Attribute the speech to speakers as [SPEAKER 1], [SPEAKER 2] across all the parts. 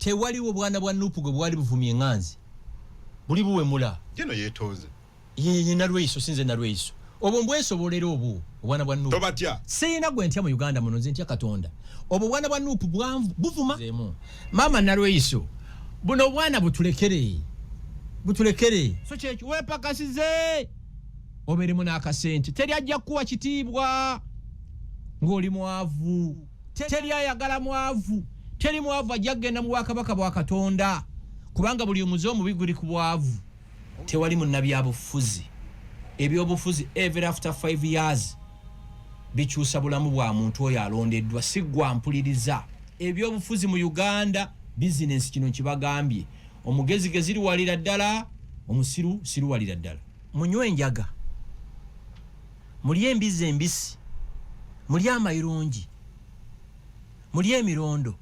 [SPEAKER 1] Tewaliwo bwana bwa NUP gwe bwali buvumye eŋŋanzi, buli buwemula.
[SPEAKER 2] Gino yeetonze.
[SPEAKER 1] Ye Nalweyiso, sinze Nalweyiso. Obwo mbwesobolera, obwo obwana bwa NUP.
[SPEAKER 2] Tobatya.
[SPEAKER 1] Sirina gwe ntya mu Uganda muno, nze ntya Katonda. Obwo obwana bwa NUP bwanvu buvuma. Maama Nalweyiso, buno obwana butulekere, butulekere. So kyekyo, weepakasize obeeremu n'akasente. Teri ajja kukuwa kitiibwa ng'oli mwavu. Teri ayagala mwavu. Teri mwavu ajja kugenda mu bwakabaka bwa Katonda, kubanga buli omuze omubi guli ku bwavu. Tewali munnabyabufuzi. Ebyobufuzi every after 5 years bikyusa bulamu bwa muntu oyo alondeddwa, si gwa mpuliriza. Ebyobufuzi mu Uganda bizinensi. Kino nkibagambye, omugezi ge ziriwalira ddala, omusiru siruwalira ddala. Munywe enjaga, mulye embizzi embisi, mulye amayirungi, mulye emirondo,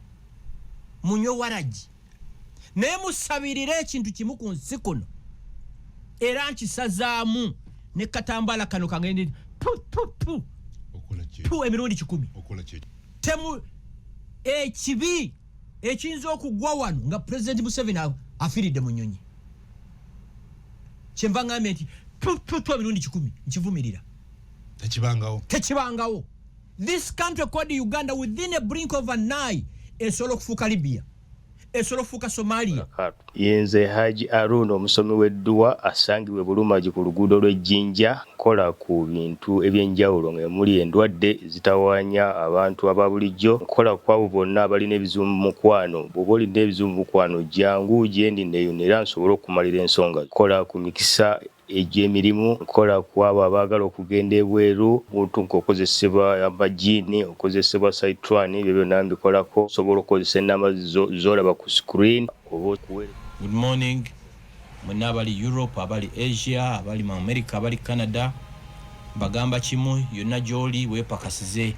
[SPEAKER 1] munywe waragi, naye musabirire ekintu kimu ku nsi kuno. Era nkisazaamu ne katambaala kano kangende pu pu pu.
[SPEAKER 2] Okola ki?
[SPEAKER 1] Pu emirundi 100.
[SPEAKER 2] Okola ki?
[SPEAKER 1] Temu ekibi ekiyinza okugwa wano nga Pulezidenti Museveni afiiridde mu nyonyi. Kyenva ngambye nti pu pu pu emirundi 100, nkivumirira.
[SPEAKER 2] Tekibangawo.
[SPEAKER 1] Tekibangawo. This country called Uganda, within a blink of an eye, esobola okufuuka Libya, esobola okufuuka Somalia.
[SPEAKER 3] Yenze Haji Aruna, omusomi w'edduwa asangibwa e Bulumagi ku luguudo lw'Ejjinja. Nkola ku bintu ebyenjawulo ng'emuli endwadde ezitawaanya abantu aba bulijjo. Nkola ku abo bonna abalina ebizibu mu mukwano. Bw'oba olina ebizibu mu mukwano, jangu gye ndi neeyune era nsobole okumalira ensonga. Nkola ku mikisa egy'emirimu. Nkola ku abo abaagala okugenda ebweru, muntu ng'okozesebwa amajiini, okozesebwa saitwani, ebyo byonna mbikolako. Osobola okukozesa ennamba z'olaba ku screen oba okuweereza.
[SPEAKER 1] Good morning mwenna abali Europe, abali Asia, abali mu America, abali Canada. Mbagamba kimu, yonna gy'oli weepakasize.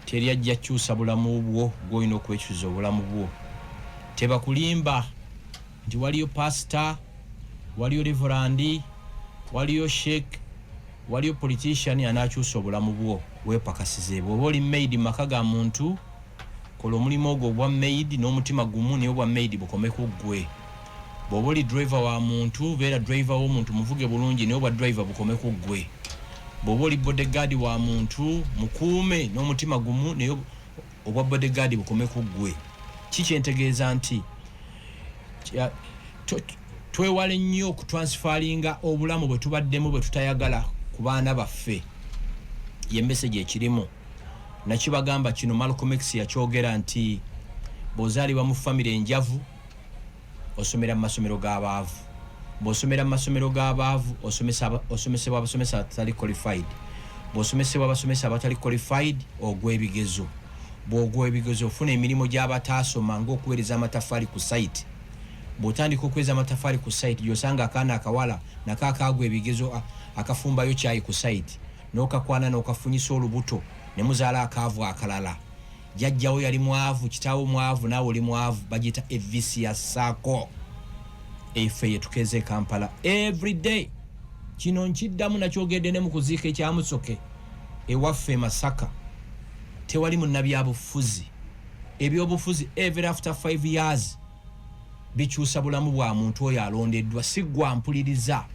[SPEAKER 1] Teri ajja kukyusa bulamu bwo, gw'olina okwekyusa obulamu bwo. Tebakulimba nti waliyo pasita, waliyo reverend, waliyo sheik, waliyo politician anaakyusa obulamu bwo. Weepakasize. Bw'oba oli maid mu maka ga muntu, kola omulimu ogwo obwa maid n'omutima gumu, naye obwa maid bukome ku ggwe. Bw'oba oli driver wa muntu, beera driver w'omuntu, muvuge bulungi, naye obwa driver bukome ku ggwe. Bw'oba oli bodyguard wa muntu, mukuume n'omutima gumu, naye obwa bodyguard bukome ku ggwe. Kikyentegeeza nti twewale nnyo okutransferringa obulamu bwe tubaddemu bwe tutayagala ku baana baffe. Ye message ekirimu nakibagamba kino. Malcolm X yakyogera nti bw'ozaalibwa mu famire enjavu, osomera mu masomero g'abaavu. Bw'osomera mu masomero g'abaavu, osomesebwa abasomesa abatali qualified. Bw'osomesebwa abasomesa abatali qualified, ogwa ebigezo. Bw'ogwa ebigezo, ofuna emirimu gy'abataasoma, ng'okuweereza amataffaali ku site. Bw'otandika okuweza amataffaali ku site, gy'osanga akaana akawala nako akaagwa ebigezo, akafumbayo kyayi ku site, n'okakwana, n'okafunyisa olubuto, ne muzaala akaavu akalala. Jjajjawo yali mwavu, kitaawo mwavu, naawe oli mwavu. Bagiyita evisious circle. Efe yetukeeza e Kampala everyday. Kino nkiddamu, nakyogedde ne mu kuziika ekyamusoke ewaffe e Masaka. Tewali munnabyabufuzi. Ebyobufuzi every after 5 years bikyusa bulamu bwa muntu oyo alondeddwa, si gwa mpuliriza.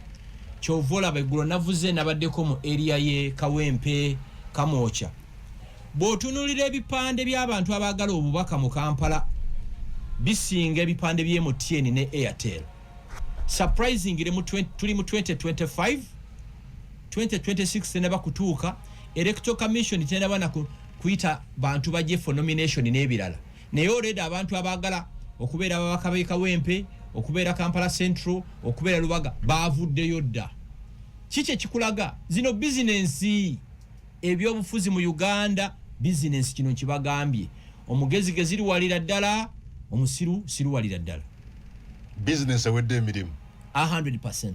[SPEAKER 1] Kyova olaba eggulo navuze, nabaddeko mu area ye Kawempe, Kamwokya. Bw'otunuulira ebipande by'abantu abaagala obubaka mu Kampala, bisinga ebipande by'e MTN ne Airtel. Surprisingly, tuli mu 2025, 2026 tenaba kutuuka, Electoral Commission tenaba na kuyita bantu bajje for nomination n'ebirala, naye already abantu abaagala okubeera ababaka b'e Kawempe, okubeera Kampala Central, okubeera Lubaga, baavuddeyo dda. Kiki ekikulaga? Zino bizinensi. Ebyobufuzi mu Uganda bizinensi. Kino nkibagambye, omugezi ge ziriwalira ddala, omusiru siruwalira ddala.
[SPEAKER 2] Bizinesi ewedde emirimu.
[SPEAKER 1] 100%.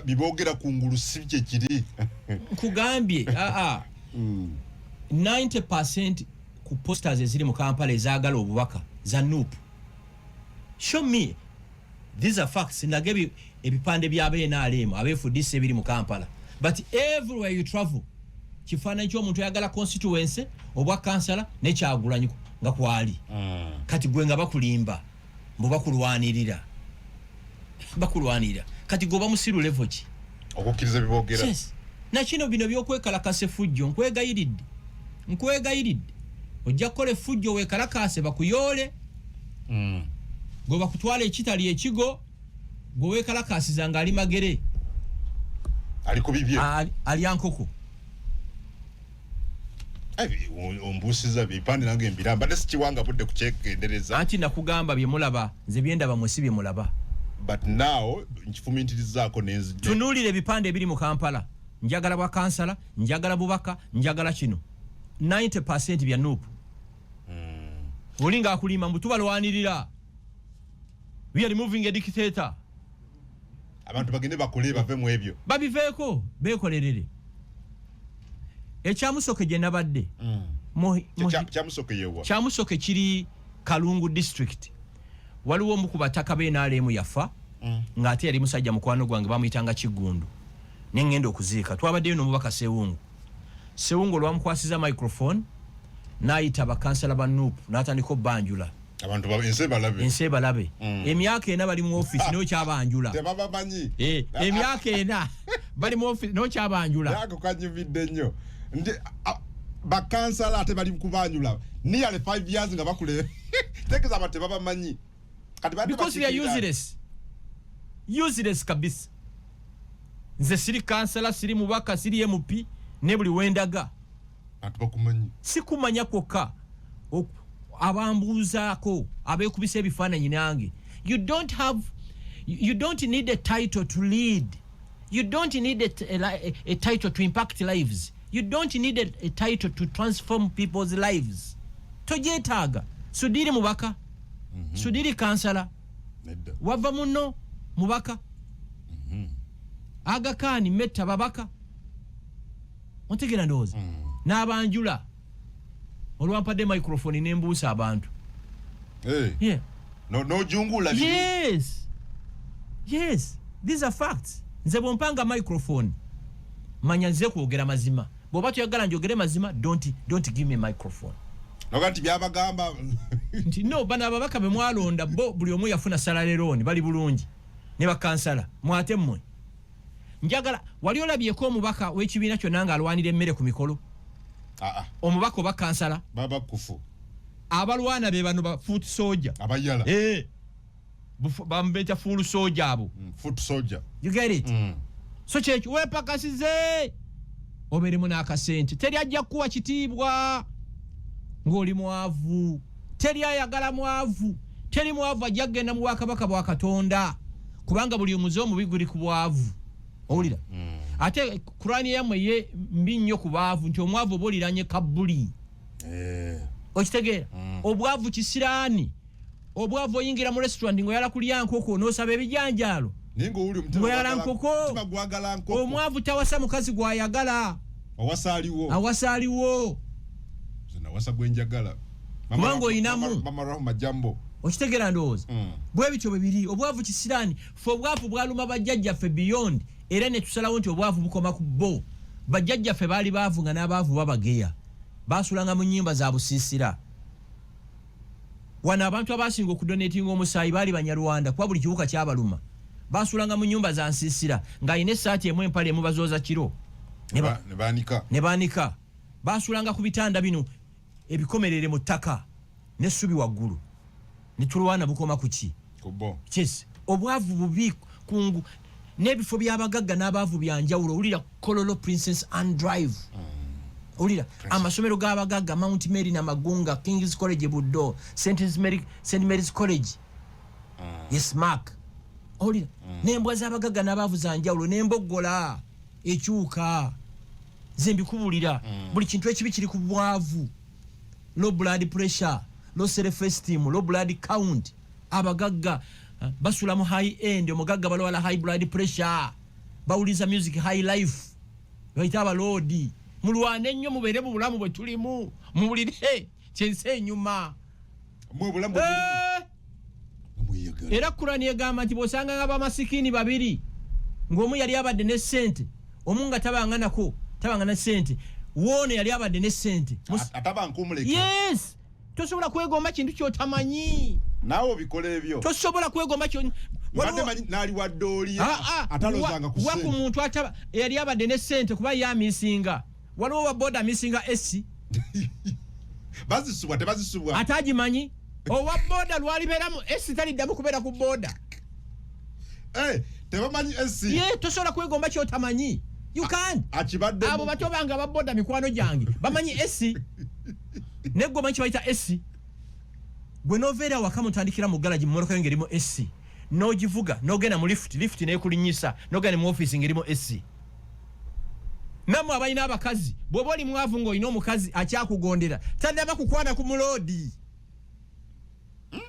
[SPEAKER 2] Biboogera ku ngulu si kye kiri.
[SPEAKER 1] Nkugambye, aa 90% ku posters eziri mu Kampala ezaagala obubaka za NUP. Show me, these are facts. Ndaga ebipande bya BNRM, aba FDC ebiri mu Kampala. But everywhere you travel, kifaananyi ky'omuntu ayagala constituency, obwa kansala, nekyagulanyi. Nga kwali. Kati gwe nga bakulimba mbu bakulwanirira, bakulwanirira, kati gwe oba musiru level ki?
[SPEAKER 2] Okukkiriza bibogera.
[SPEAKER 1] Yes. Nakino bino byokwekalakasa efujjo, nkwegayiridde, nkwegayiridde, ojja kukola efujjo wekalakase bakuyoole. Gwe bakutwala ekitali ekigo, gwe wekalakasiza nga ali magere.
[SPEAKER 2] Ali ku bibye.
[SPEAKER 1] Alya nkoko.
[SPEAKER 2] Ombuusiza bipande nange embira mbadde sikiwanga budde kukyegendereza.
[SPEAKER 1] Anti nakugamba byemulaba, nze byendaba mwe si byemulaba.
[SPEAKER 2] But now nkifumintirizaako nenzijja.
[SPEAKER 1] Tunuulira ebipande ebiri mu Kampala: njagala bwa kansala, njagala bubaka, njagala kino. 90 bya NUP. Oli ngaakulima mbu tubalwanirira, we are removing a dictator.
[SPEAKER 2] Abantu bagende bakole bave mu ebyo.
[SPEAKER 1] Babiveeko bekolerere. Ekyamusoke gye nabadde
[SPEAKER 2] Kyamusoke yewa?
[SPEAKER 1] Kyamusoke kiri Kalungu district. Waliwo omu ku bataka b'NRM yafa, ng'ate yali musajja mukwano gwange, bamuyitanga Kiggundu. Neŋŋenda okuziika, twabaddeyo n'omubaka Sewungu. Sewungu olwamukwasiza microphone n'ayita bakansala ba NUP n'atandika obbanjula.
[SPEAKER 2] Abantu ensi balabe.
[SPEAKER 1] Ensi ebalabe. Emyaka 4 bali mu ofiisi n'okyabanjula.
[SPEAKER 2] Tebabamanyi.
[SPEAKER 1] Eh, emyaka 4 bali mu ofiisi n'okyabanjula.
[SPEAKER 2] Ako kanyumidde nnyo nti bakansala ate bali kubanjula nearly 5 years nga bakule tegeeza abantu tebabamanyi. Kati badde
[SPEAKER 1] Because they are
[SPEAKER 2] bakiikirira-
[SPEAKER 1] useless, useless kabisa. Nze siri kansala, siri mubaka, siri MP, ne buli wendaga
[SPEAKER 2] Abantu bakumanyi.
[SPEAKER 1] Sikumanya kwokka, abambuuzaako, abeekubisa ebifaananyi nange. You don't need a title to lead. You don't need a title to impact lives. You don't need a title to transform people's lives. Togyetaaga. Sudiri mubaka, Sudiri kansala.
[SPEAKER 2] Nedda.
[SPEAKER 1] Wava muno mubaka, Aga Khan, Metta babaka. Ontegeera ndowooza? N'abanjula olwampadde microphone nembuusa abantu.
[SPEAKER 2] Eh,
[SPEAKER 1] Yeah.
[SPEAKER 2] N'ojungula biri.
[SPEAKER 1] Yes, these are facts. Nze bwompanga microphone, manya nze kwogera mazima. Bw'oba toyagala njogere mazima, don't give me microphone.
[SPEAKER 2] Noga nti byabagamba.
[SPEAKER 1] Nti no, bano ababaka be mwalonda bo buli omu yafuna salary loan, bali bulungi ne bakansala. Mwate mmwe njagala, wali olabyeko omubaka w'ekibiina kyonna ng'alwanira emmere ku mikolo?
[SPEAKER 2] Ah, ah,
[SPEAKER 1] Omubaka oba kansala?
[SPEAKER 2] Baba kufu.
[SPEAKER 1] Abalwana be bano ba foot soldier.
[SPEAKER 2] Abayala.
[SPEAKER 1] Eh, bamubeta full soldier abo.
[SPEAKER 2] Foot soldier.
[SPEAKER 1] You get it? So kyekyo, weepakasize obeeremu n'akasente. Teri ajja kukuwa kitiibwa ng'oli mwavu. Teri ayagala mwavu. Teri mwavu ajja kugenda mu bwakabaka bwa Katonda, kubanga buli omuze omubi guli ku bwavu. Owulira? Ate Kurani yammwe ye mbi nnyo ku baavu, nti omwavu oba oliranye kabbuli.
[SPEAKER 2] Eh.
[SPEAKER 1] Okitegeera? Obwavu kisiraani. Obwavu oyingira mu restaurant ng'oyala kulya nkoko n'osaba ebijanjaalo.
[SPEAKER 2] Naye ng'owuli omutima
[SPEAKER 1] Ng'oyala nkoko.
[SPEAKER 2] Omutima gwagala nkoko.
[SPEAKER 1] Omwavu tawasa mukazi gwayagala.
[SPEAKER 2] Awasa aliwo.
[SPEAKER 1] Awasa aliwo.
[SPEAKER 2] Nze nawasa gwe njagala.
[SPEAKER 1] Kubanga oyinamu.
[SPEAKER 2] Mama Rahma, jambo.
[SPEAKER 1] Okitegeera ndowooza? Bwe bityo bwe biri. Obwavu kisiraani. Fe obwavu bwaluma bajjajjaffe beyond, era ne tusalawo nti obwavu bukoma ku bo. Bajjajjaffe baali baavu nga n'abaavu babageya, basulanga mu nnyumba za busiisira. Wano abantu abasinga okudonatinga omusaayi baali Banyarwanda, kuba buli kiwuka kyabaluma. Basulanga mu nyumba za nsiisira, ng'alina essaati emu, empale emu, bazooza kiro.
[SPEAKER 2] Ne baanika.
[SPEAKER 1] Ne baanika. Basulanga ku bitanda bino ebikomerere mu ttaka n'essubi waggulu. Ne tulwana bukoma ku ki?
[SPEAKER 2] Ku bo.
[SPEAKER 1] Yes, obwavu bubi kungu. N'ebifo by'abagagga n'abaavu byanjawulo. Owulira Kololo, Princess Anne Drive, owulira amasomero g'abagagga, Mount Mary Namagunga, Kings College Buddo, St Mary's College, yes, Mark. Owulira n'embwa z'abagagga n'abaavu zanjawulo, n'emboggola ekyuka. Nze mbikubulira, buli kintu ekibi kiri ku bwavu: low blood pressure, low self esteem, low blood count. Abagagga basula mu high end. Omugagga balwala high blood pressure, bawuliza music high life, bayite abaloodi. Mulwane nnyo mubeere mu bulamu bwe tulimu, muwulire kyensi enyuma.
[SPEAKER 2] Mwe obulamu
[SPEAKER 1] Eh!
[SPEAKER 2] bweyagala.
[SPEAKER 1] Era Kurani egamba nti bw'osanganga bamasikini babiri, ng'omu yali abadde ne ssente, omu nga tabanga nako, tabanga na ssente, woono yali abadde ne ssente.
[SPEAKER 2] Ataba nkumuleke.
[SPEAKER 1] Yes. Tosobola kwegomba kintu kyotamanyi.
[SPEAKER 2] Naawe obikola ebyo.
[SPEAKER 1] Tosobola kwegomba kyo.
[SPEAKER 2] Mbadde manyi n'aliwadde oli
[SPEAKER 1] Ah, ah,
[SPEAKER 2] atalozanga ku
[SPEAKER 1] wa ku
[SPEAKER 2] ssente.
[SPEAKER 1] muntu ataba eyali abadde ne ssente kuba ye amisinga. Waliwo wa boda amisinga esi.
[SPEAKER 2] Bazisubwa tebazisubwa.
[SPEAKER 1] Ate agimanyi. Owa boda lwalibeeramu esi taliddamu kubeera ku boda.
[SPEAKER 2] Eh, tebamanyi esi.
[SPEAKER 1] Ye tosobola kwegomba kyotamanyi. You can't.
[SPEAKER 2] Akibadde
[SPEAKER 1] Abo bato bange aba boda mikwano gyange bamanyi esi. Naye gwe omanyi kye bayita esi. Gwe n'oveera awaka mutandikira mu garagi mu mmotoka yo ng'erimu esi. N'ogivuga n'ogenda mu lift, lift n'ekulinnyisa n'ogenda mu ofiisi ng'erimu esi. Nammwe abalina abakazi, bw'oba oli mwavu ng'olina omukazi akyakugondera, tannaba kukwana ku muloodi.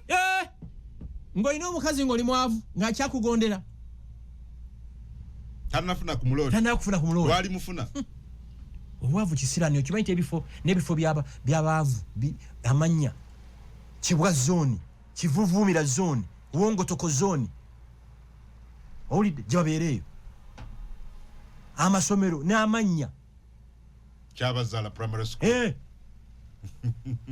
[SPEAKER 1] Eh! Ng'olina omukazi ng'oli mwavu ng'akyakugondera.
[SPEAKER 2] Tannafuna ku muloodi.
[SPEAKER 1] Tannaba kufuna ku muloodi.
[SPEAKER 2] Lwali mufuna.
[SPEAKER 1] Obwavu kisirani, okimanyi nti ebifo n'ebifo by'abaavu amannya Kibwa zone, Kivuvuumira zone, Wongotoko zone. Owulidde gye babeera eyo. Amasomero n'amannya.
[SPEAKER 2] Kyabazaala primary school.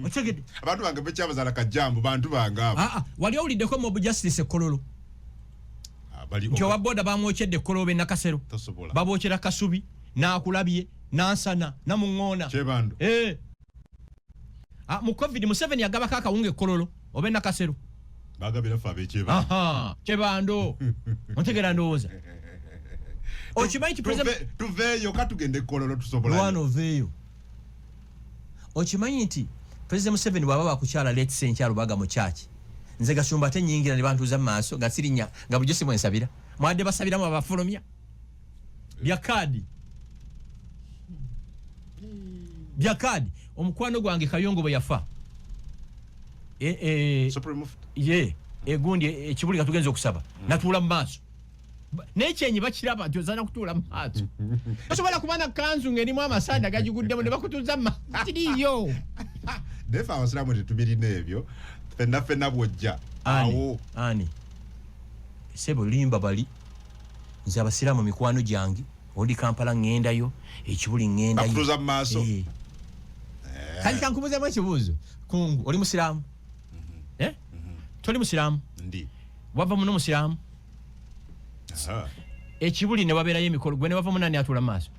[SPEAKER 1] Okitegedde?
[SPEAKER 2] Abantu bange be Kyabazaala Kajambo, bantu bange abo.
[SPEAKER 1] Ah, ah, wali owuliddeko mob justice e Kololo?
[SPEAKER 2] Ah, bali
[SPEAKER 1] Nti owa boda bamwokyedde e Kololo be Nakasero.
[SPEAKER 2] Tosobola.
[SPEAKER 1] Babokyera Kasubi, Naakulabye, Nansana, Namuŋŋoona.
[SPEAKER 2] Kyebando.
[SPEAKER 1] Ah, mu COVID Museveni yagabako akawunga e Kololo oba e Nakasero.
[SPEAKER 2] Bagabira ffe ab'ekyebando.
[SPEAKER 1] Aha, Kyebando. Ontegeera ndowooza. Okimanyi nti President
[SPEAKER 2] Tuveeyo ka tugende e Kololo tusobola.
[SPEAKER 1] Lwana oveeyo. Okimanyi nti President Museveni bw'aba bakukyala let's say nkyalo baga mu church. Nze Gashumba ate nnyingira ne bantuuza mu maaso nga sirinnya nga bulijjo si bwe nsabira. Mwadde basabiramu abafulumya. Bya kaadi. Bya kaadi. Omukwano gwange Kayongo bwe yafa.
[SPEAKER 2] Supreme Mufti.
[SPEAKER 1] Ye, egundi ekibuli nga tugenze okusaba. Natuula mu maaso. Naye kyenyi bakiraba nti osaana kutuula mu maaso. Tosobola kuba na kanzu ng'erimu amasanda gagiguddemu ne bakutuuza mu maaso. Kiriiyo.
[SPEAKER 2] Naye ffe abasiraamu tetubirina ebyo. Ffenna ffenna bw'ojja.
[SPEAKER 1] Ani?
[SPEAKER 2] Awo.
[SPEAKER 1] Ani? Ssebo limba bali. Nze abasiraamu mikwano gyange. Oli Kampala ŋŋendayo, ekibuli ŋŋendayo.
[SPEAKER 2] Bakutuuza mu maaso.
[SPEAKER 1] Kati kankubuuzeemu ekibuuzo. Kungu, oli musiraamu? Toli musiraamu?
[SPEAKER 2] Ndi.
[SPEAKER 1] Wava muno musiraamu? Ekibuli ne wabeerayo emikolo, gwe ne wava muno ani atuula mu maaso?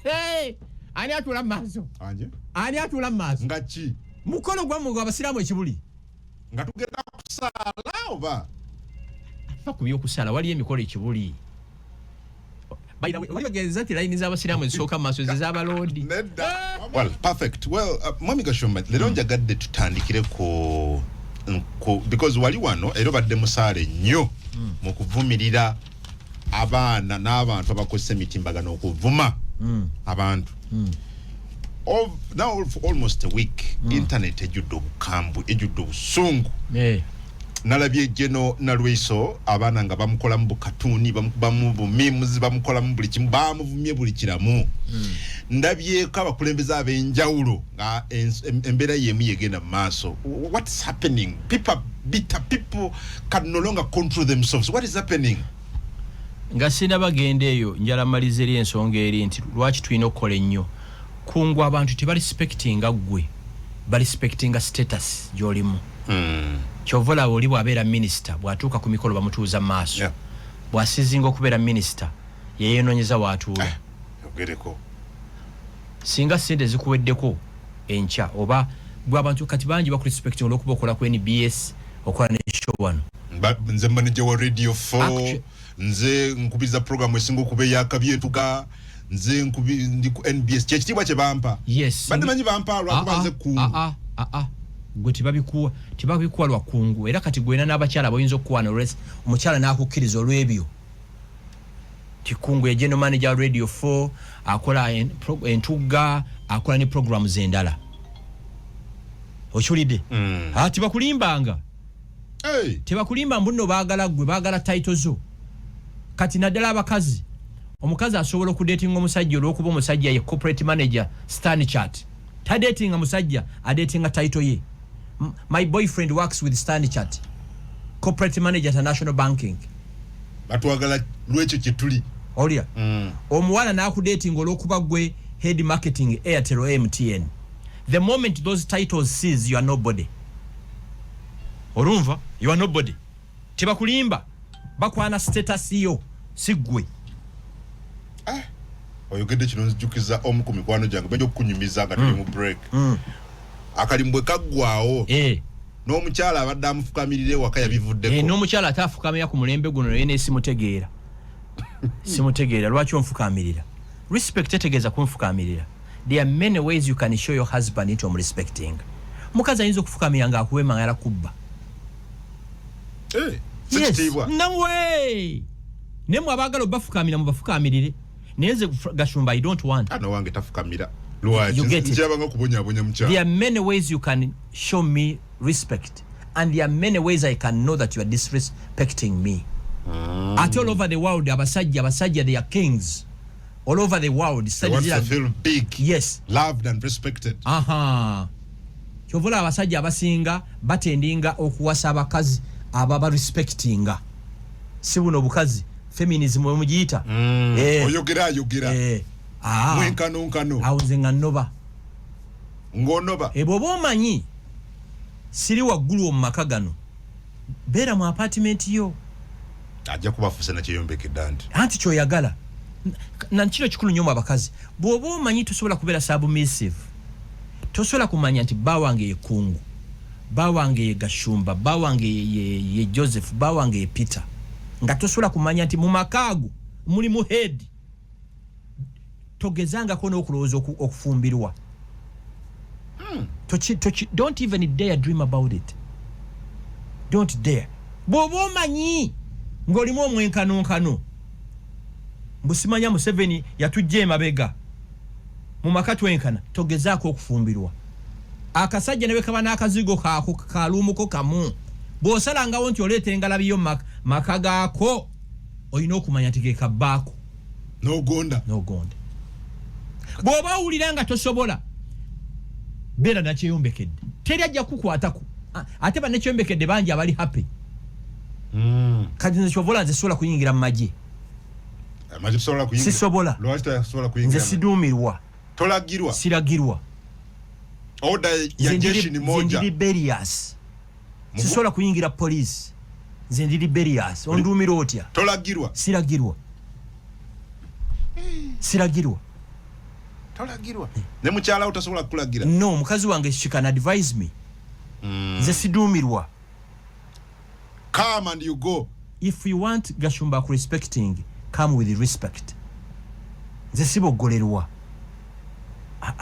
[SPEAKER 1] Hey! Ani atuula mu maaso?
[SPEAKER 2] Anje?
[SPEAKER 1] Ani atuula mu maaso?
[SPEAKER 2] Nga ki?
[SPEAKER 1] Mukolo gwammwe gwa basiraamu ekibuli.
[SPEAKER 2] Nga tugenda kusaala oba?
[SPEAKER 1] Fa ku by'okusaala, waliyo emikolo ekibuli. By the way, wali ogeeza nti layini z'abasiraamu ezisooka mu maaso ze z'abaloodi.
[SPEAKER 2] Nedda. Well, perfect. Well, Mwami Gashumba, leero njagadde tutandikire ku because wali wano era obadde musaale nnyo mu kuvumirira abaana n'abantu abakozesa emitimbagano okuvuma abantu. Now for almost a week, internet ejjudde obukambwe, ejjudde obusungu. Nalabye Geno Nalweso abaana nga bamukolamu bukatuni, bamukubamu bumimuzi, bamukolamu buli kimu, bamuvumye buli kiramu. Ndabyeko abakulembeze ab'enjawulo nga embeera y'emu yegenda mu maaso. What's happening? People are bitter, people can no longer control themselves. What is happening?
[SPEAKER 1] Nga sinabagenda eyo, njala maliza eri ensonga eri nti lwaki tulina okukola ennyo. Kungu abantu tebarespectinga ggwe, barespectinga status gy'olimu. Kyova olaba oli bw'abeera minisita, bw'atuuka ku mikolo bamutuuza mu maaso. Bw'asizinga okubeera minisita, yeyeenoonyeza w'atuula.
[SPEAKER 2] Yogereko.
[SPEAKER 1] Singa ssente zikuweddeko enkya oba gwe abantu kati bangi bakurespecting olw'okuba okola ku NBS, okola ne show wano.
[SPEAKER 2] Nze manager wa Radio 4, nze nkubiriza program esinga okuba eyakabi entuga, nze ndi ku NBS. Kye kitiibwa kye bampa. Badde manyi bampa lwakuba nze kungu.
[SPEAKER 1] Gwe tebabikuwa lwa kungu. Era kati gwena n'abakyala boyinza okukuwana omukyala n'akukkiriza olw'ebyo. Tikungu ye general manager wa Radio 4, akola entugga, akola ne programs endala. Okiwulidde? Tebakulimbanga.
[SPEAKER 2] Hey.
[SPEAKER 1] Tebakulimba mbu nno baagala ggwe, baagala title zo. Kati naddala abakazi. Omukazi asobola okudatinga omusajja olw'okuba omusajja ye corporate manager Stanchart. Tadetinga musajja, adetinga title ye. My boyfriend works with Stanchart, corporate manager at National Banking.
[SPEAKER 2] Batwagala lwekyo kye tuli.
[SPEAKER 1] Olya? Omuwala n'akudatinga olw'okuba gwe head marketing Airtel MTN. The moment those titles cease, you are nobody. Olumva, you are nobody. Tebakulimba, bakwana status yo, si ggwe.
[SPEAKER 2] Oyogedde kino, nzijukiza omu ku mikwano gyange, benja okukunyumiza nga tuli mu break. Akalimu bwe kaggwawo, n'omukyala abadde amufukamirira ewaka yabivuddeko.
[SPEAKER 1] N'omukyala ate afukamira ku mulembe guno, naye ne simutegeera, simutegeera. Lwaki onfukamirira? Respect etegeeza kunfukamirira? There are many ways you can show your husband nti omurespecting. Mukazi ayinza okufukamira nga akuwa emagala kubba.
[SPEAKER 2] Si kitiibwa.
[SPEAKER 1] No way. Naye mwe abaagala obafukamira, mubafukamirire, naye nze Gashumba, I don't want.
[SPEAKER 2] Ana wange tafukamira. Lwaki?
[SPEAKER 1] You get it.
[SPEAKER 2] Nkyabanga okubonyabonya mukyala.
[SPEAKER 1] There are many ways you can show me respect and there are many ways I can know that you are disrespecting me. Ate all over the world, abasajja, they are kings all over the world.
[SPEAKER 2] They want to feel big, loved and respected.
[SPEAKER 1] Aha, kyova olaba abasajja abasinga batendinga okuwasa abakazi ababa respectinga, si buno obukazi feminism wemugiyita.
[SPEAKER 2] Oyogera ayogera.
[SPEAKER 1] Ah.
[SPEAKER 2] Mwenkanonkano.
[SPEAKER 1] Awo nze nga nnoba.
[SPEAKER 2] Ng'onoba.
[SPEAKER 1] Bw'oba omanyi siri waggulu mu maka gano, beera mu apartment yo.
[SPEAKER 2] Ajja kuba afuuse nakyeyombekedde nti
[SPEAKER 1] Anti kyoyagala nakino kikulu nnyo mu abakazi. Bw'oba omanyi tosobola kubeera submissive, tosobola kumanya nti bba wange ye Kungu, bba wange ye Gashumba, bba wange ye Joseph, bba wange ye Peter, nga tosobola kumanya nti mu maka ago mulimu head, togezangako n'okulowooza okufumbirwa. Don't even dare dream about it, don't dare. Bw'oba omanyi ng'olimu omwenkanonkano, mbusimanya Museveni yatujja emabega mu maka twenkana, togezaako okufumbirwa. Akasajja ne bwe kaba n'akazigo kaako kaluumuko kamu, bw'osalangawo nti oleeta engalabi yo mu maka gaako, olina okumanya nti ke kabbaako.
[SPEAKER 2] N'ogonda.
[SPEAKER 1] N'ogonda. Bw'oba owulira nga tosobola, beera nakyeyombekedde, teri ajja kukukwatako. Ate bannakyeyombekedde bangi abali happy. Kati nze kyova olaba nze sobola kuyingira mu magye.
[SPEAKER 2] Amagye tosobola kuyingira?
[SPEAKER 1] Sisobola.
[SPEAKER 2] Lwaki tosobola
[SPEAKER 1] Nze
[SPEAKER 2] kuyingira?
[SPEAKER 1] siduumirwa.
[SPEAKER 2] Tolagirwa?
[SPEAKER 1] Siragirwa.
[SPEAKER 2] Order ya
[SPEAKER 1] Nze
[SPEAKER 2] jeshi ni
[SPEAKER 1] nze
[SPEAKER 2] moja.
[SPEAKER 1] ndi rebellious. Sisobola kuyingira poliisi, nze ndi rebellious. Onduumira otya?
[SPEAKER 2] Tolagirwa?
[SPEAKER 1] Siragirwa, siragirwa.
[SPEAKER 2] Tolagirwa, ne mukyala wo tasobola kukulagira?
[SPEAKER 1] No, mukazi wange, she can advise me. Nze siduumirwa.
[SPEAKER 2] Come and you go.
[SPEAKER 1] If you want Gashumba respecting, come with respect. Nze sibogolerwa,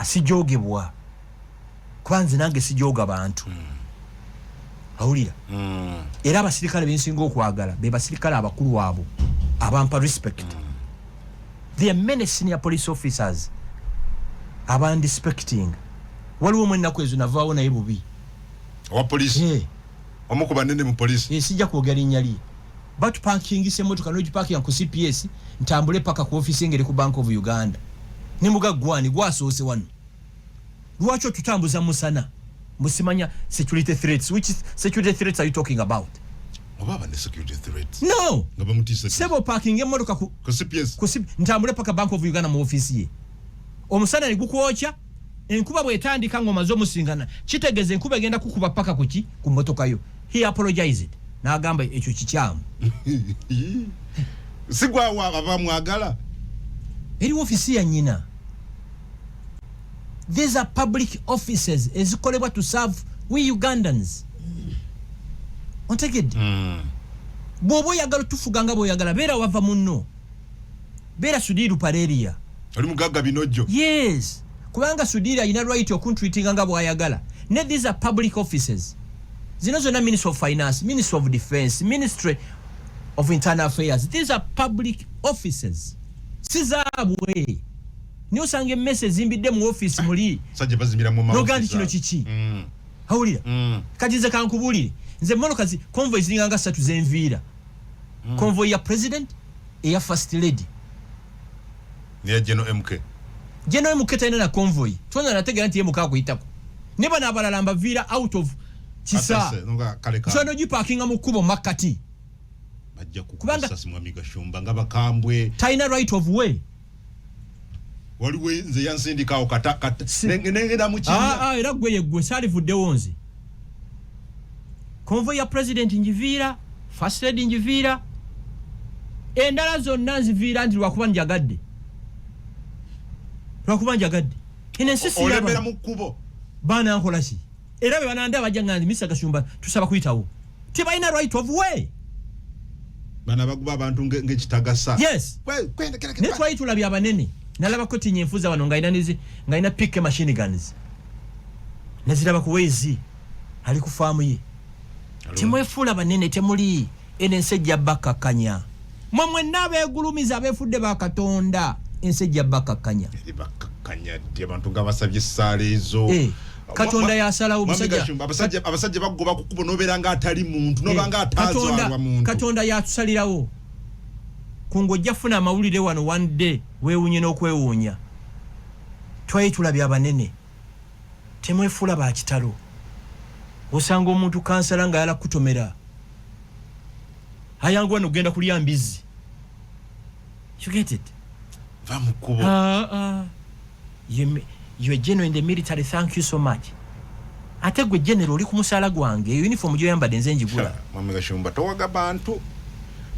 [SPEAKER 1] sijogebwa, kuba nze nange sijoga bantu. Awulira? Era abasirikale bensinga okwagala be basirikale abakulu, abo abampa respect. There are many senior police officers abandespecting. Waliwo omu ennaku ezo navaawo naye bubi.
[SPEAKER 2] Owa polisi? Omu ku banene mu polisi?
[SPEAKER 1] Sijja kwogera linnya lye. Batupakingisa emotoka, nogipakinga ku CPS, ntambule paka ku ofisi engeri ku Bank of Uganda, nemuga gwani gwasoose wano, lwaki otutambuza musana? Musimanya security threats. Which security threats are you talking about?
[SPEAKER 2] Oba aba ne security threats?
[SPEAKER 1] No.
[SPEAKER 2] Nga bamutiisa.
[SPEAKER 1] Sebo, parking emotoka ku,
[SPEAKER 2] ku CPS.
[SPEAKER 1] Ku ntambule paka Bank of Uganda mu ofisi ye, omusana ne gukwokya. Enkuba bwetandika ng'omaze omusingana, kitegeeza enkuba egenda kukuba paka kuki? Ku motoka yo. He apologized n'agamba ekyo kikyamu.
[SPEAKER 2] Si gwawo abamwagala?
[SPEAKER 1] Eri ofisi ya nnyina. These are public offices ezikolebwa to serve we Ugandans. Ontegedde? Bw'oba oyagala otufuga nga bw'oyagala, beera wava munno, beera Sudhir Ruparelia.
[SPEAKER 2] Oli mugagga binojjo.
[SPEAKER 1] Yes, kubanga Sudhir alina right okuntreatinga nga bw'ayagala. Ne these are public offices, zino zonna, Ministry of Finance, Ministry of Defense, Ministry of Internal Affairs, these are public offices, si zaabwe. Naye osanga emmese ezimbidde mu office muli.
[SPEAKER 2] Sajja bazimbira mu
[SPEAKER 1] Nogaa nti kino kiki? Awulira? Kati nze kankubuulire, nze motoka zi convoy ziringa nga ssatu zenviira. Convoy ya president, eya first lady,
[SPEAKER 2] Neya General MK.
[SPEAKER 1] General MK talina na convoy. Twona nategeera nti ye muka akuyitako, ne bano abalala mbaviira out of kisa.
[SPEAKER 2] Atase, nga kale ka
[SPEAKER 1] Nsobola nogipakinga mu kkubo makkati.
[SPEAKER 2] Bajja kukuba essasi, mwami Gashumba, nga bakambwe.
[SPEAKER 1] Talina right of way.
[SPEAKER 2] Waliwo nze yansindikawo kata kata nengenda mu kinnya.
[SPEAKER 1] Ah, ah, era gwe yeggwe saalivuddewo nze. Convoy ya president njiviira, first lady njiviira, endala zonna nziviira nti lwakuba njagadde, lwakuba njagadde. Eno ensi si
[SPEAKER 2] Olemera
[SPEAKER 1] y'abantu.
[SPEAKER 2] mu kkubo.
[SPEAKER 1] Baana nkola ki? Era bwe bananda bajja nga nti Mr. Gashumba tusaba kuyitawo, tebalina right of way.
[SPEAKER 2] Bano abaguba abantu ng'ekitagasa.
[SPEAKER 1] Yes.
[SPEAKER 2] Kwe-
[SPEAKER 1] Naye twali tulabye abanene. Nalabako tinya enfuza wano ng'alina ng'alina PK machine guns, naziraba ku Waze ali ku faamu ye. Temwefuula banene, temuli. Eno ensi ejja bakkakkanya. Mwe mwenna abeegulumiza, abeefudde bakatonda, ensi ejja bakkakkanya.
[SPEAKER 2] Eri bakkakkanya ddi abantu nga basabye essaala ezo?
[SPEAKER 1] Katonda yasalawo.
[SPEAKER 2] Mwami Gashumba, abasajja bagoba ku kkubo n'obeera nga atali muntu, n'oba nga ataazaalwa muntu.
[SPEAKER 1] Katonda yatusalirawo. Kungu ojja funa amawulire wano one day weewuunye n'okwewuunya. Twali tulabye abanene. Temwefuula ba kitalo. Osanga omuntu kansala nga yala kutomera, ayanguwa nokugenda kulya mbizzi. You get it?
[SPEAKER 2] Va mu kkubo.
[SPEAKER 1] Ah, ah. You are general in the military, thank you so much. Ate gwe general oli ku musaala gwange, eyo uniform gyoyambadde nze njigula.
[SPEAKER 2] Mwami Gashumba, towaga bantu.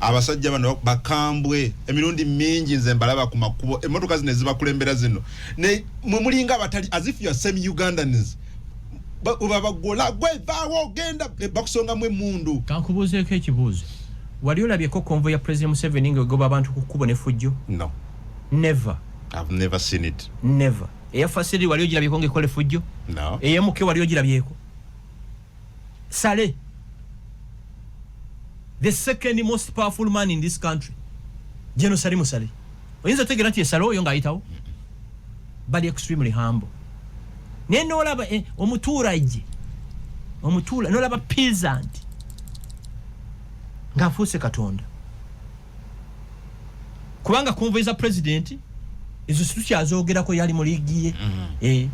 [SPEAKER 2] Abasajja bano bakambwe emirundi mingi. Nze mbalaba ku makubo, emmotoka zino ezibakulembera zino, ne mwe mulinga abatali, as if you are same Ugandans. Babagola, gwe vaawo genda. Bakusongamu emundu.
[SPEAKER 1] Kankubuuzeeko ekibuuzo. Wali olabyeko convoy ya President Museveni ng'egoba abantu ku kkubo ne fujjo?
[SPEAKER 2] No.
[SPEAKER 1] Never.
[SPEAKER 2] I've never seen it.
[SPEAKER 1] Never. Eya first lady wali ogirabyeko ng'ekola efujjo?
[SPEAKER 2] No.
[SPEAKER 1] Eyemuke wali ogirabyeko? Sale, the second most powerful man in this country, General Salim Saleh, oyinza otegeera nti esale oyo ng'ayitawo? Bali extremely humble. Naye nolaba omutuurage omutuula, nolaba peasant ng'afuuse katonda, kubanga convoy za president ezo situkyazogerako, yali mu liigi ye.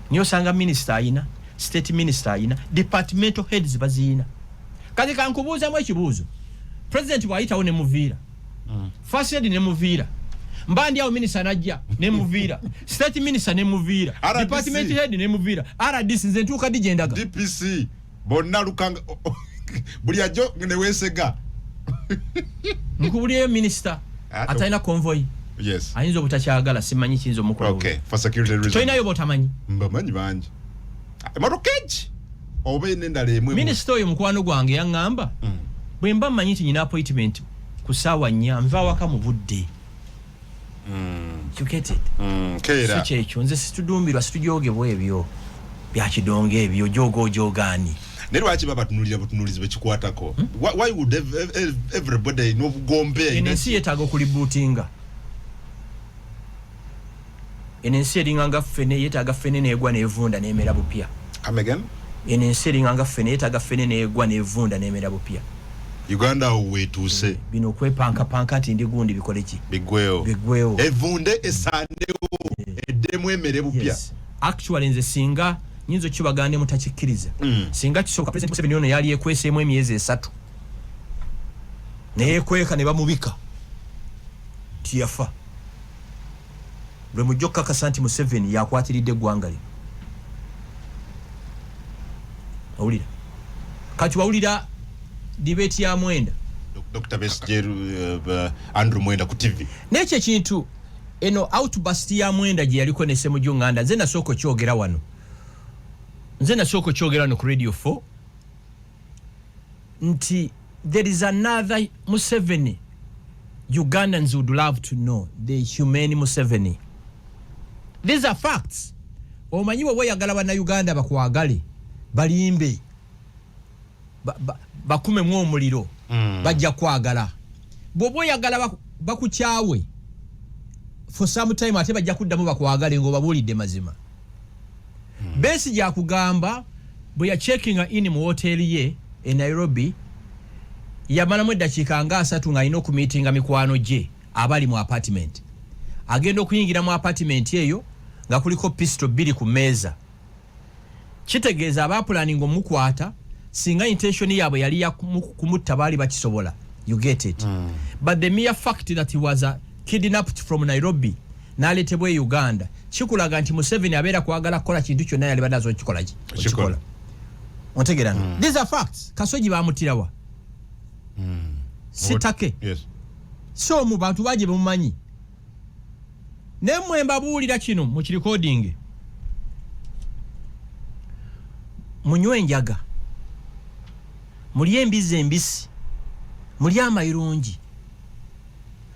[SPEAKER 1] Niye osanga minisita ayina, state minister ayina, departmental heads baziyina. Kati kankubuuzamu ekibuuzo. President bw'ayitawo ne muviira, first lady ne muviira, mba ndi awo, minisita najja ne muviira, state minister ne muviira,
[SPEAKER 2] RDC.
[SPEAKER 1] Department head ne muviira, RDC, nze ntuuka ddi gye ndaga?
[SPEAKER 2] DPC bonna lukanga buli ajo neweesega.
[SPEAKER 1] Nkubuliyeyo minisita atalina convoy. Ayinza obutakyagala, simanyi kiyinza omukola.
[SPEAKER 2] Okay, for security reasons.
[SPEAKER 1] Tolinayo botamanyi?
[SPEAKER 2] Mbamanyi bangi. Emotoka egi oba ena endala emu.
[SPEAKER 1] Minisita oyo mukwano gwange yaŋŋamba, bwe mba mmanyi nti nyina appointment ku ssaawa 4, nva waka mu budde. You get it?
[SPEAKER 2] Keera.
[SPEAKER 1] So kyekyo, nze situdumbirwa, situjogebwa ebyo byakidongo ebyo jogoojogaani.
[SPEAKER 2] Naye lwaki babatunulira butunulizi bekikwatako? Why would everybody n'obugombe?
[SPEAKER 1] Eno ensi yeetaaga okurebootinga. Eno ensi eringa nga ffene, yeetaaga ffene neegwa nevunda nemera bupya.
[SPEAKER 2] Come again?
[SPEAKER 1] Eno ensi eringa nga ffene, yeetaaga ffene neegwa nevunda nemera bupya.
[SPEAKER 2] Uganda awo weetuuse.
[SPEAKER 1] Bino okwepankapanka nti ndi gundi, bikole ki?
[SPEAKER 2] Biggwewo.
[SPEAKER 1] Biggwewo.
[SPEAKER 2] Evunde, esandewo, eddemu emere bupya.
[SPEAKER 1] Yes. Actually nze singa nyinza okibagamba mutakikkiriza, singa kisoboka, President Museveni ono yali ekweseemu emyezi 3 neyekweka ne bamubika tiyafa, lwe mujja okukakasa nti Museveni yakwatiridde eggwanga lino. Owulira kati, wawulira debate ya Mwenda?
[SPEAKER 2] Dr. Besigye, Andrew Mwenda ku TV.
[SPEAKER 1] Nekyo ekintu, eno outburst ya Mwenda gye yaliko ne Ssemujju Nganda, nze nasooka okyogera wano, nze nasooka okyogera wano ku Radio 4 nti there is another Museveni Ugandans would love to know, the humane Museveni. These are facts. Omanyi bwe oyagala bannayuganda bakwagale, balimbe, bakumemu omuliro, bajja kwagala. Bw'oba oyagala bakukyawe for some time, ate bajja kuddamu bakwagale ng'obabuulidde mazima. Besigye akugamba bwe yacheckinga in mu woteeri ye e Nairobi, yamalamu eddakiika nga 30 ng'alina okumeetinga mikwano gye abali mu apartment. Agenda okuyingira mu apartment eyo nga kuliko pistol bbiri ku mmeeza. Kitegeeza abaplanninga omukwata, singa intention yaabwe yali ya kumutta, baali bakisobola. You get it? But the mere fact that he was kidnapped from Nairobi. N'aleetebwa e Uganda, kikulaga nti Museveni abeera kwagala kukola kintu kyonna yali badde asobola kikola ki?
[SPEAKER 2] Okikola.
[SPEAKER 1] Okikola. Ontegeera? These are facts. Kasogi bamutirawa? Sitake. So mu bantu bangi bemumanyi, naye mmwe mbabuulira kino mu kirecording: munywe enjaga, mulye embizi embisi, mulye amayirungi,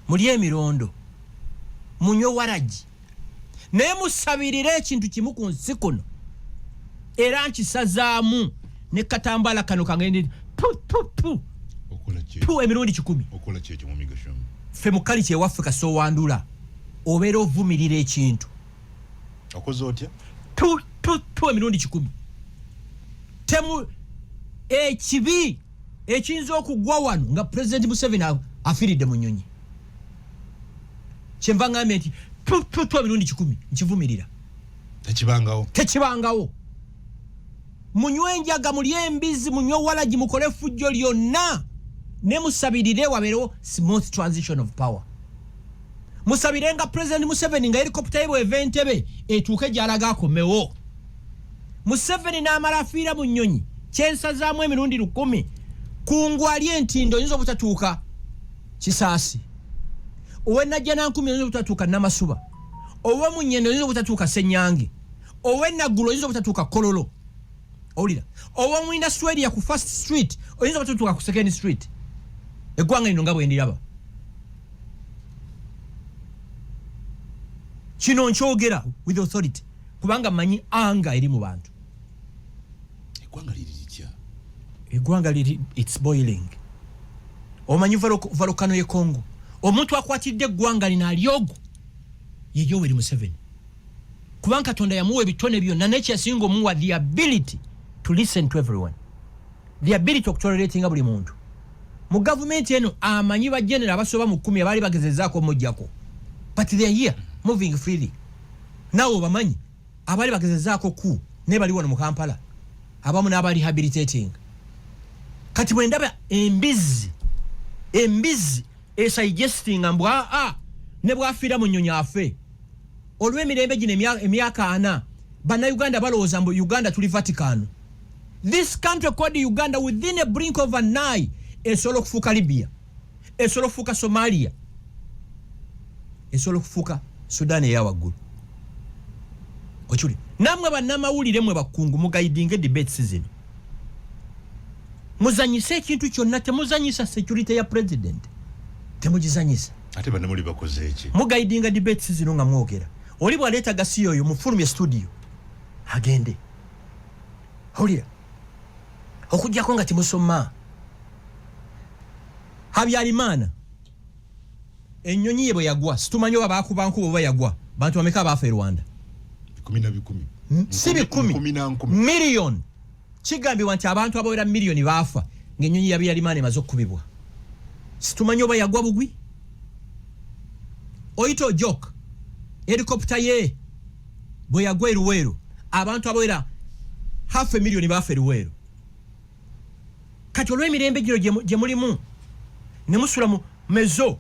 [SPEAKER 1] mulye emirondo, munywe waragi, naye musabirire ekintu kimu ku nsi kuno. Era nkisazaamu ne katambala kano kangende pu pu pu.
[SPEAKER 2] Okola ki?
[SPEAKER 1] Pu emirundi 100.
[SPEAKER 2] Okola ki ekyo, mwami Gashumba?
[SPEAKER 1] Ffe mu culture ewaffe, kasowandula obeera ovumirira ekintu.
[SPEAKER 2] Okoze otya?
[SPEAKER 1] Tu tu tu emirundi 100. Temu ekibi ekiyinza okugwa wano nga Pulezidenti Museveni afiiridde mu nnyonyi. Kyenva ngambye nti tu tu tu emirundi 100, nkivumirira.
[SPEAKER 2] Tekibangawo.
[SPEAKER 1] Tekibangawo. Munywe enjaga, mulye embizi, munywe walagi, mukole effujjo lyonna, ne musabirire wabeerewo smooth transition of power. Musabire nga President Museveni nga helicopter ye bweva Entebe etuuke gy'alaga akomewo. Museveni n'amala afiira mu nnyonyi, kyensazaamu emirundi 1000. Kungu ali entindo oyinza obutatuuka Kisaasi, owenajjanankumi oyinza obutatuuka Namasuba, owomunyendo oyinza obutatuuka Senyange, owenaggulu oyinza obutatuuka Kololo, owulira, owomu industrial ku First Street oyinza obutatuuka ku Second Street. Eggwanga lino nga bwendiraba kino, nkyogera with authority kubanga mmanyi anga eri mu bantu.
[SPEAKER 2] Eggwanga liri litya?
[SPEAKER 1] Eggwanga liri, it's boiling. Omanyi volcano ye Congo, omuntu akwatidde eggwanga lino ali ogwo ye Yoweri Museveni, kubanga Katonda yamuwa ebitone byonna, naye kyeyasinga omuwa the ability to listen to everyone, the ability okutoleratinga buli muntu mu gavumenti eno. Amanyi bagenera abasoba mu 10 abaali bagezezaako omugjako, but they are here moving freely. Naawe obamanyi abaali bagezezaako ku naye bali wano mu Kampala, abamu n'aba rehabilitating. Kati bwe ndaba embizi esuggestinga mbu aa ne bwafiira mu nnyonyi afe olw'emirembe gino emyaka 40, Bannayuganda balowooza mbu Uganda tuli Vatican. This country called Uganda, within a blink of an eye, esobola okufuuka Libya, esobola okufuuka Somalia, esobola okufuuka Sudan eyawaggulu. Okuli nammwe bannamawulire, mwe bakungu, muguidinge debates zino. Muzanyise ekintu kyonna, temuzanyisa security ya president, temugizanyisa.
[SPEAKER 2] Ate bannamuli bakoze eki?
[SPEAKER 1] Muguidinga debates zino nga mwogera. Oli bwaleeta gasiya oyo, mufulumye studio agende. Owulira, okugjako nga timusoma Habyarimana, ennyonyi ye bwe yagwa, situmanyi oba bakuba nkuba oba yagwa, bantu bameka abaafa e Rwanda?
[SPEAKER 2] Bikumi na bikumi.
[SPEAKER 1] Si bikumi.
[SPEAKER 2] Nkumi na nkumi.
[SPEAKER 1] Miliyoni. Kigambibwa nti abantu abawera miliyoni baafa ng'ennyonyi ya Habyarimana emaze okukubibwa. Situmanyi oba yagwa bugwi. Oyite Ojok, helicopter ye bwe yagwa e Luweero, abantu abawera half a million baafa e Luweero. Kati olw'emirembe gino gye mulimu ne musula mu mezo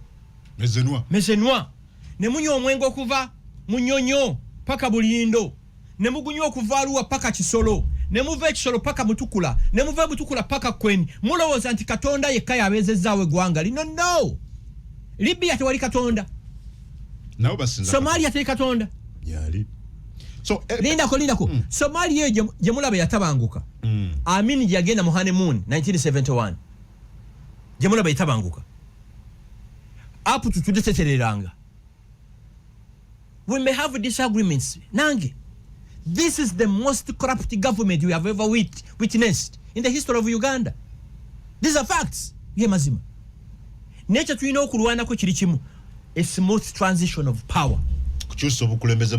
[SPEAKER 2] mezenwa,
[SPEAKER 1] mezenwa, ne munywa omwenge okuva mu Nyonyo paka Bulindo, ne mugunywa okuva Aluwa paka Kisolo, ne muva Ekisolo paka Mutukula, ne muva Mutukula paka Kweni, mulowooza nti Katonda yekka yabeezezzaawo eggwanga lino? No, Libya tewali Katonda.
[SPEAKER 2] Nabo basinza.
[SPEAKER 1] Somalia teri Katonda.
[SPEAKER 2] Yali so
[SPEAKER 1] Lindako, lindako. Somalia eyo gye mulaba yatabanguka, Amin gye yagenda mu honeymoon 1971, gye mulaba yatabanguka, up to today tetereranga. We may have disagreements nange. This is the most corrupt government we have ever witnessed in the history of Uganda. These are facts, ge mazima. Naye kye tulina okulwanako kiri kimu, a smooth transition of power.
[SPEAKER 2] Kukyusa obukulembeze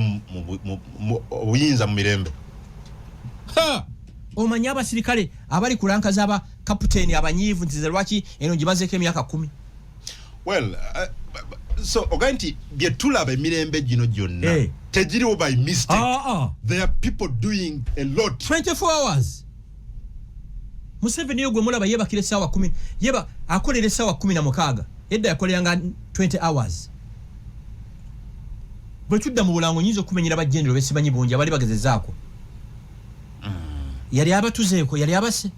[SPEAKER 2] obuyinza mu mirembe.
[SPEAKER 1] Ha! Omanyi abasirikale abali ku rank z'aba kapiteeni abanyiivu nti ze lwaki eno gimazeeko emyaka 10?
[SPEAKER 2] Well, so ogaye nti bye tulaba emirembe gino gyonna tegiriwo by mistake.
[SPEAKER 1] Ah, ah.
[SPEAKER 2] There are people doing a lot.
[SPEAKER 1] 24 hours. Museveni yo gwe mulaba yebakira essaawa 10, yeba akolera essaawa 16, edda yakoleranga 20 hours. Bwe tudda mu bulango nyinza okumenyera bajjenero besimanyi bungi abali bagezezaako. Yali abatuzeeko, yali abase.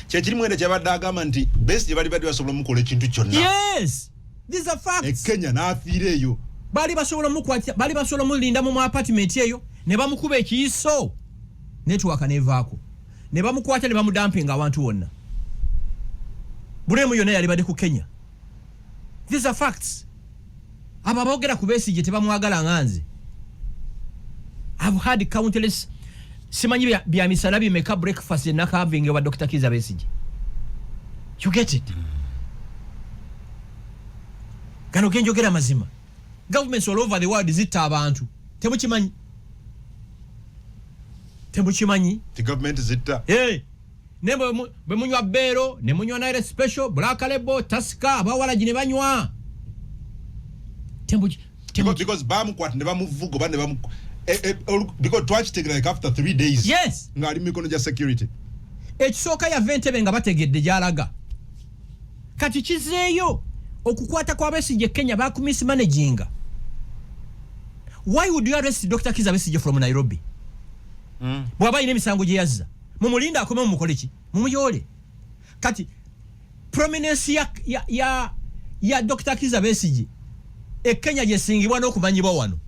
[SPEAKER 2] Kyekiri mwenda kyabadde agamba nti Besigye bali badde basobola omukola ekintu kyonna.
[SPEAKER 1] Yes, these are facts.
[SPEAKER 2] E Kenya n'afiira eyo.
[SPEAKER 1] Bali basobola omukwatira, bali basobola omulinda mu apartment eyo ne bamukuba ekiyiso, network nevaako, ne bamukwata ne bamudampinga awantu wonna. Bulemu yonna yali badde ku Kenya. These are facts. Abo aboogera ku Besigye tebamwagala nga nze. I've had countless simanyi bya misana bimeka breakfast enakavinga wa Dr. Kiza Besigye. You get it? Gano genjogera mazima. Governments all over the world zitta abantu. Temukimanyi? Temukimanyi?
[SPEAKER 2] Ti government zitta.
[SPEAKER 1] Hey. Ne bwe munywa Bero, ne munywa Nile Special, Black Label, Tusker, abawala ne banywa.
[SPEAKER 2] Because bamukwata ne bamuvuga oba ne bamu because twakitegera like after 3 days.
[SPEAKER 1] Yes.
[SPEAKER 2] Ng'ali mu mikono gya security.
[SPEAKER 1] Ekisooka yava Entebbe nga bategedde gy'alaga. Kati kizeeyo okukwata kwa Besigye Kenya bakumismanaginga. Why would you arrest Dr. Kiza Besigye from Nairobi? Bw'aba alina emisango gye yazza, mumulinde akome, mumukole ki? Mumuyoole. Kati prominence ya Dr. Kiza Besigye e Kenya gyesingibwa n'okumanyibwa wano.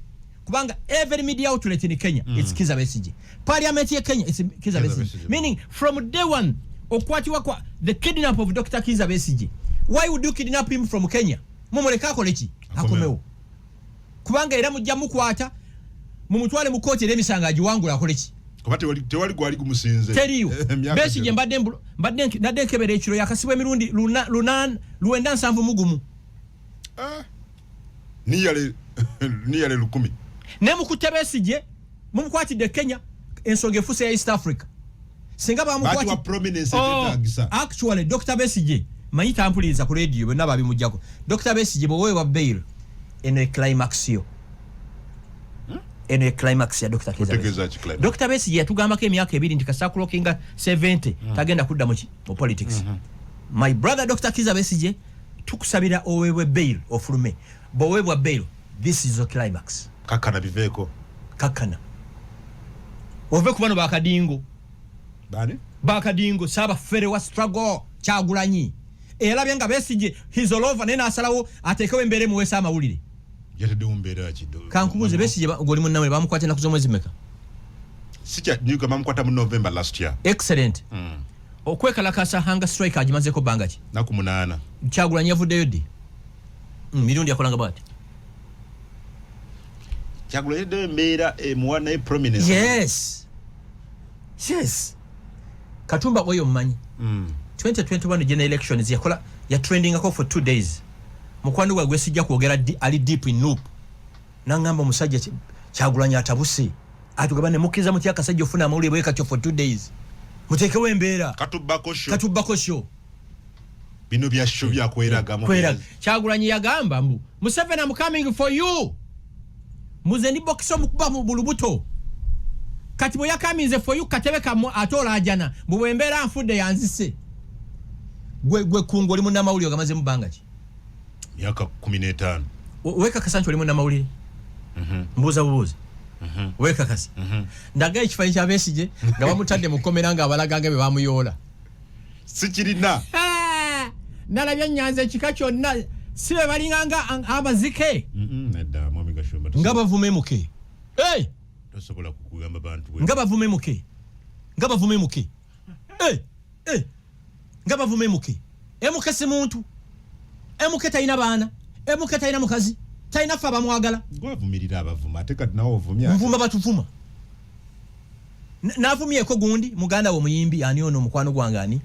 [SPEAKER 1] Kubanga every media outlet in Kenya, it's Kiza Besigye. Parliament ye Kenya, it's Kiza
[SPEAKER 2] Kiza
[SPEAKER 1] Besigye.
[SPEAKER 2] Besigye.
[SPEAKER 1] Meaning from day one, okwatibwa kwa the kidnap of Dr. Kiza Besigye. Why would you kidnap him from Kenya? Mumuleke akole ki?
[SPEAKER 2] Akomewo.
[SPEAKER 1] Akomewo. Kubanga era mujja mukwata, mumutwale mu kooti era emisango agiwangula akole ki?
[SPEAKER 2] Kuba tewali gwali gumusinze.
[SPEAKER 1] Teriyo.
[SPEAKER 2] Emyaka
[SPEAKER 1] Besigye
[SPEAKER 2] gyonna.
[SPEAKER 1] mbadde nadde nkebera ekiro yakasibwa emirundi 971.
[SPEAKER 2] Ah. Niyale 1000.
[SPEAKER 1] Ne mukutte Besigye, mumukwatidde Kenya, ensonga efuuse ya East Africa. Singa bamukwati-
[SPEAKER 2] Bakiwa prominence
[SPEAKER 1] Oh,
[SPEAKER 2] eteetagisa.
[SPEAKER 1] actually, Dr. Besigye, manyi tampuliriza ku radio, byonna babimuggyako. Dr. Besigye bw'oweebwa bail, eno e climax yo. Eno e climax ya Dr. Kiza
[SPEAKER 2] Otegeeza
[SPEAKER 1] Besigye.
[SPEAKER 2] ki climax?
[SPEAKER 1] Dr. Besigye yatugambako emyaka 2 nti kasita clockinga 70 tagenda kudda mu politics. My brother Dr. Kiza Besigye, tukusabira oweebwe bail ofulume. Bw'oweebwa bail, this is a climax.
[SPEAKER 2] Kakkana biveeko.
[SPEAKER 1] Kakkana. Ove ku bano bakadingo.
[SPEAKER 2] Bani?
[SPEAKER 1] Bakadingo saabafere wa struggle Kyagulanyi. Eyalabye nga Besigye he's all over, naye n'asalawo ateekewo embeera emuweesa amawulire.
[SPEAKER 2] Yataddewo mbeera ki?
[SPEAKER 1] Kankubuuze, Besigye ng'oli munnamwe bamukwata ennaku z'omwezi meka?
[SPEAKER 2] Sikya nyuka bamukwata mu November last year.
[SPEAKER 1] Excellent. Okwekalakasa hunger strike agimazeeko bbanga ki?
[SPEAKER 2] Naku 8.
[SPEAKER 1] Kyagulanyi yavuddeyo ddi? Mirundi yakolanga bw'ati.
[SPEAKER 2] Kyagulanyi yataddewo embeera emuwa naye prominence.
[SPEAKER 1] Yes. Yes. Katumba oyo mmanyi. 2021 general elections yakola ya trendingako for 2 days. Mukwano gwe sijja kwogera ali deep in loop. Nangamba omusajja Kyagulanyi atabuse. Atugaba ne mukkiriza mutya akasajja ofuna amawulire bwe katyo for 2 days. Muteekewo embeera.
[SPEAKER 2] Katubbako show.
[SPEAKER 1] Katubbako show.
[SPEAKER 2] Bino bya show bya kweragamu.
[SPEAKER 1] Kweraga. Kyagulanyi yagamba mbu Museveni, I'm coming for you. Muze ndi boxer omukuba mu lubuto. Kati bwe yakaminze for you katebe kamu ate olaajana. Mbu bwe mbeera nfudde yanzise. Gwe kungu oli munnamawulire ogamaze mu bbanga ki?
[SPEAKER 2] Myaka 15.
[SPEAKER 1] Weekakasa nti oli munnamawulire? Mbuuza bubuuzi. Weekakasa. Ndaga ekifaananyi kya Besigye nga bamutadde mu kkomera ng'abalaga nga bwe bamuyoola.
[SPEAKER 2] Sikirina.
[SPEAKER 1] Nalabye ennyanza ekika kyonna si be balinga nga abazike.
[SPEAKER 2] Nedda, Mwami Gashumba,
[SPEAKER 1] Nga bavuma emuke. Hey!
[SPEAKER 2] Tosobola kukugamba bantu bwe.
[SPEAKER 1] Nga bavuma emuke. Nga bavuma emuke. Hey! Hey! Nga bavuma emuke. Emuke si muntu. Emuke talina baana. Emuke talina mukazi. Talina ffe abamwagala.
[SPEAKER 2] Gwavumirira abavuma ate kati nawe ovumya.
[SPEAKER 1] Nvuma batuvuma. Navumyeko gundi muganda wo muyimbi ani ono mukwano gwange ani?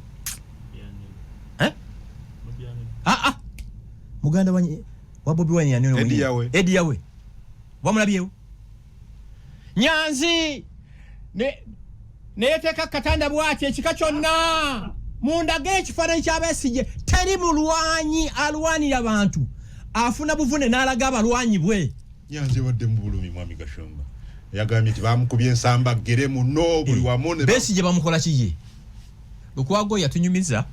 [SPEAKER 1] Eh? Ah, ah. Muganda wa Bobi Wine ani ono
[SPEAKER 2] Eddie
[SPEAKER 1] muyimbi?
[SPEAKER 2] Yawe.
[SPEAKER 1] Eddie Yawe. Wamulabyewo? Nyanzi neyeteeka katanda bw'ati ekika kyonna. Mundage ekifaananyi kya Besigye. Teri mulwanyi alwanira bantu. Afuna buvune n'alaga abalwanyi bwe.
[SPEAKER 2] Nyanzi ebadde mu bulumi Mwami Gashumba. Yagambye nti bamukubye ensamba ggere muno buli wamu ne
[SPEAKER 1] Besigye bamukola ki ye? Lukwago yatunyumiza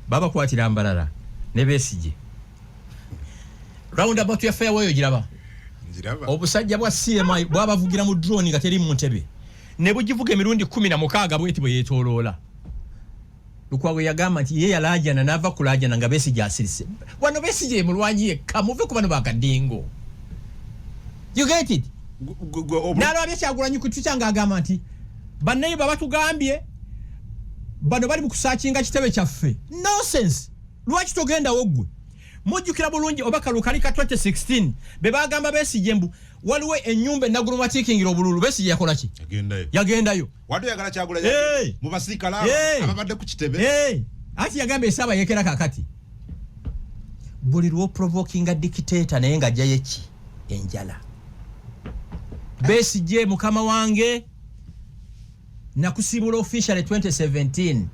[SPEAKER 1] babakwatira Mbarara ne Besigye. Roundabout ya Fairway ogiraba?
[SPEAKER 2] Ogiraba.
[SPEAKER 1] Obusajja bwa CMI bwabavugira mu drone nga teri mu ntebe, ne bugivuga emirundi 16 bweti bwe yeetooloola. Lukwago yagamba nti ye yalaajana n'ava ku laajana nga Besigye asirise. Wano Besigye mulwanyi yekka, muve ku bano bakadingo. You get it? N'alwabye Kyagulanyi ku Twitter ng'agamba nti bannaye babatugambye bano bali mu kusaakinga kitebe kyaffe. Nonsense. Lwaki togendawo ggwe? Mujjukira bulungi oba kalulu kali ka 2016 be bagamba Besigye mbu waliwo ennyumba enagulumatiikingira obululu. Besigye yakola ki?
[SPEAKER 2] Yagendayo.
[SPEAKER 1] Yagendayo.
[SPEAKER 2] Wadde oyagala Kyagulanyi
[SPEAKER 1] Hey!
[SPEAKER 2] mu basirikale
[SPEAKER 1] Hey!
[SPEAKER 2] ababadde ku kitebe.
[SPEAKER 1] Hey! Anti yagamba esaaba yekera kakati. Buli lwoprovokinga dictator naye ng'ajjayo eki? Enjala. Besigye mukama wange nakusiibula officially 2017,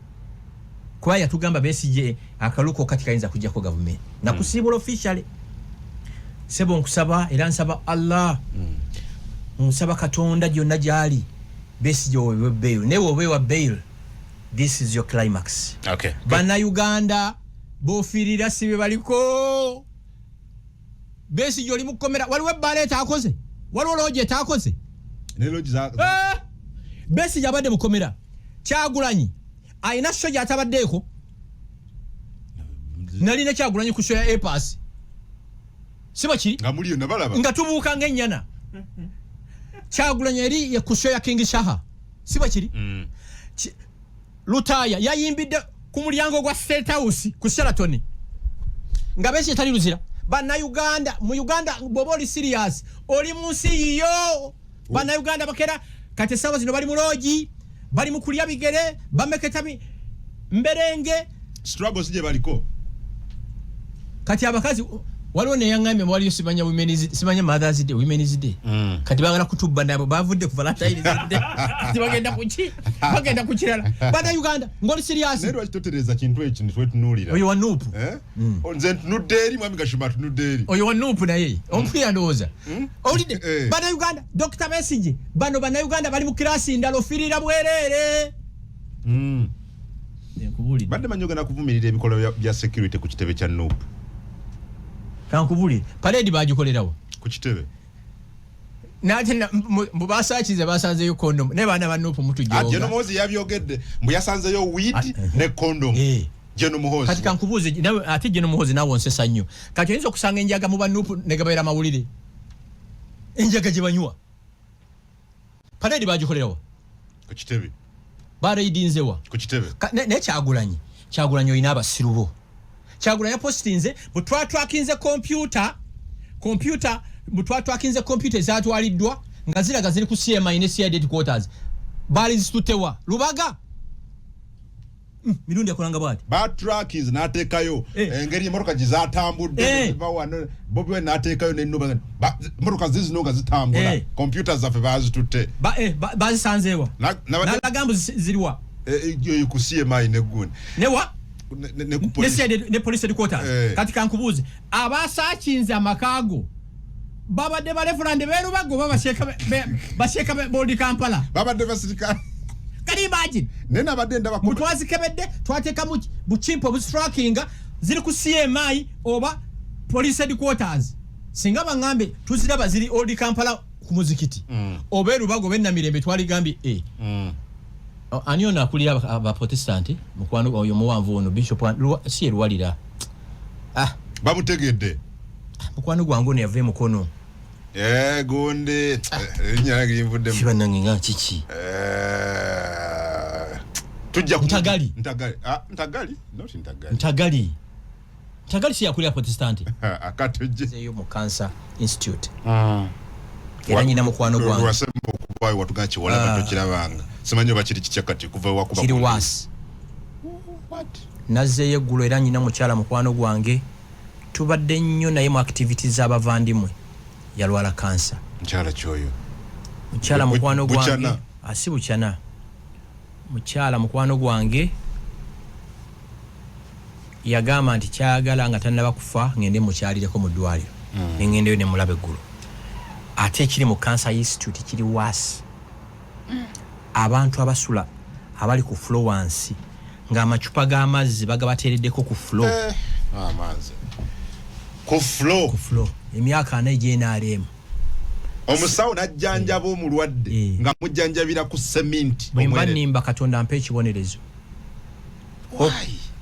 [SPEAKER 1] kuba yatugamba Besigye akaluko kati kayinza kujjako gavumenti. Nakusiibula officially. Sebo, nkusaba era nsaba Allah, nsaba Katonda gyonna gyali, Besigye oweebwe bail. Naye wobeewa bail, this is your climax. Bannayuganda bofiirira si be baliko. Besigye oli mukukomera, waliwo ebbaala etaakoze, waliwo loogi etaakoze.
[SPEAKER 2] Ne lodge za
[SPEAKER 1] Eh! Besigye abadde mukomera. Kyagulanyi alina show gyatabaddeeko. Nalina Kyagulanyi ku show ya Apass, si bwe kiri?
[SPEAKER 2] Nga muliyo nabalaba.
[SPEAKER 1] Nga tubuuka ng'ennyana. Kyagulanyi eri ye ku show ya King Shaha, si bwe kiri? Lutaaya yayimbidde ku mulyango gwa State House ku Sheraton nga Besigye tali luzira. Bannayuganda mu Uganda, bw'oba oli serious, oli mu nsi yiyo. Bannayuganda bakera kati essaawa zino bali mu loogi, bali mu kulya bigere, bameketa mberenge.
[SPEAKER 2] Struggles gye baliko.
[SPEAKER 1] Kati abakazi waliwo neyaŋŋambye waliyo simanya women's, simanya Mothers Day, Women's Day. Kati bagala kutubba nabo bavudde ku Valentines Day, kati bagenda kuki? Bagenda ku kirala. Bannayuganda, ng'oli serious.
[SPEAKER 2] Naye lwaki totereeza kintu ekyo netwetunuulira?
[SPEAKER 1] Oyo wa NUP.
[SPEAKER 2] Eh? Nze ntunudde eri, mwami Gashumba atunudde eri.
[SPEAKER 1] Oyo wa NUP naye omupiira ndowooza owulidde.
[SPEAKER 2] Eh.
[SPEAKER 1] Bannayuganda, Dr Besigye, bano bannayuganda bali mu kirasi ndala, ofiirira bwereere. Nkubuulidde.
[SPEAKER 2] Badde manyi ogenda kuvumirira ebikolwa bya security ku kitebe kya NUP.
[SPEAKER 1] Kankubuulire, parade bagikolerawo.
[SPEAKER 2] Ku kitebe.
[SPEAKER 1] Nate mbu basakize basanzeyo condom, naye baana ba NUP
[SPEAKER 2] Ah, General
[SPEAKER 1] mutujoga.
[SPEAKER 2] Muhoozi yabyogedde mbu yasanzeyo weed
[SPEAKER 1] Ah, eh.
[SPEAKER 2] ne condom.
[SPEAKER 1] Eh.
[SPEAKER 2] General Muhoozi.
[SPEAKER 1] Kati kankubuuze nawe, ate General Muhoozi nawe onsesa nnyo. Kati oyinza okusanga enjaga mu ba NUP ne gabeera mawulire, enjaga gye banywa. Parade bagikolerawa?
[SPEAKER 2] Ku kitebe.
[SPEAKER 1] Baraidinzewa?
[SPEAKER 2] Ku kitebe.
[SPEAKER 1] Naye Kyagulanyi, Kyagulanyi olina abasiru bo. Kyagulanyi yapositinze bwe twatwakinze kompyuta, kompyuta bwe twatwakinze kompyuta ezatwaliddwa nga ziraga ziri ku CMI ne CID headquarters. Baali zitutewa Lubaga. Mirundi yakolanga bwati.
[SPEAKER 2] Batrackings n'ateekayo
[SPEAKER 1] Eh.
[SPEAKER 2] engeri emotoka gye zatambudde ziva wano. Bobi Wine n'ateekayo nenuba emotoka zizino nga zitambula. Kompyuta zaffe bazitutte.
[SPEAKER 1] Bazisanzeewa? Nalaga mbu ziriwa?
[SPEAKER 2] Eh, ku CMI negundi.
[SPEAKER 1] Newa?
[SPEAKER 2] Ne ku
[SPEAKER 1] ne
[SPEAKER 2] police.
[SPEAKER 1] CID ne police headquarters. Kati kankubuuze, abasakinze amakaago babadde ba reverend b'e Lubaga oba basheeka b'Old Kampala?
[SPEAKER 2] Babadde basirikale.
[SPEAKER 1] Can you imagine?
[SPEAKER 2] Naye nabadde ndaba
[SPEAKER 1] Mbu twazikebedde, twateekamu buchimpa obuzitrackinga, ziri ku CMI oba police headquarters. Singa baŋŋambe tuziraba ziri Old Kampala ku muzikiti oba eRubaga oba eNamirembe, twaligambye e ani ono akulira abaprotestanti, mukwano oyo muwanvu ono, bishop si eRuwalira, ah.
[SPEAKER 2] Bamutegedde.
[SPEAKER 1] Mukwano gwange ono yava eMukono.
[SPEAKER 2] Eh, gundi, erinnya lange linvuddemu.
[SPEAKER 1] Kibannange nga kiki?
[SPEAKER 2] Eh, tujja
[SPEAKER 1] Ntagali.
[SPEAKER 2] Ntagali, ah, Ntagali, not Ntagali.
[SPEAKER 1] Ntagali, Ntagali si yakulira protestanti?
[SPEAKER 2] Akatujje.
[SPEAKER 1] Eyo mu Cancer Institute era nyina mukwano gwange.
[SPEAKER 2] Lwasemba okubaayo watugaa kiwalaba.
[SPEAKER 1] Ah.
[SPEAKER 2] Tokirabanga, simanyi oba kiri kitya kati kuva wakuba.
[SPEAKER 1] Kiri waasi.
[SPEAKER 2] What?
[SPEAKER 1] Nazzeeyo eggulo era nyina mukyala mukwano gwange, tubadde nnyo naye mu activities z'abavandimwe, yalwala kansa.
[SPEAKER 2] Mukyala kyoyo?
[SPEAKER 1] Mukyala mukwano gwange.
[SPEAKER 2] Bukyana.
[SPEAKER 1] Asi bukyana, mukyala mukwano gwange yagamba nti kyagala nga tannaba kufa ngende mukyalireko mu ddwaliro. Nengendeyo nemulaba eggulo. Ate ekiri mu Cancer Institute kiri waasi. Abantu abasula abali ku floor wansi ng'amacupa g'amazzi bagabateereddeko ku floor.
[SPEAKER 2] Eh, amazzi ku floor.
[SPEAKER 1] Ku floor, emyaka 40 egy'NRM.
[SPEAKER 2] Omusawo n'ajjanjaba omulwadde nga mujjanjabira ku seminti.
[SPEAKER 1] Bwemba nnimba, Katonda ampa ekibonerezo.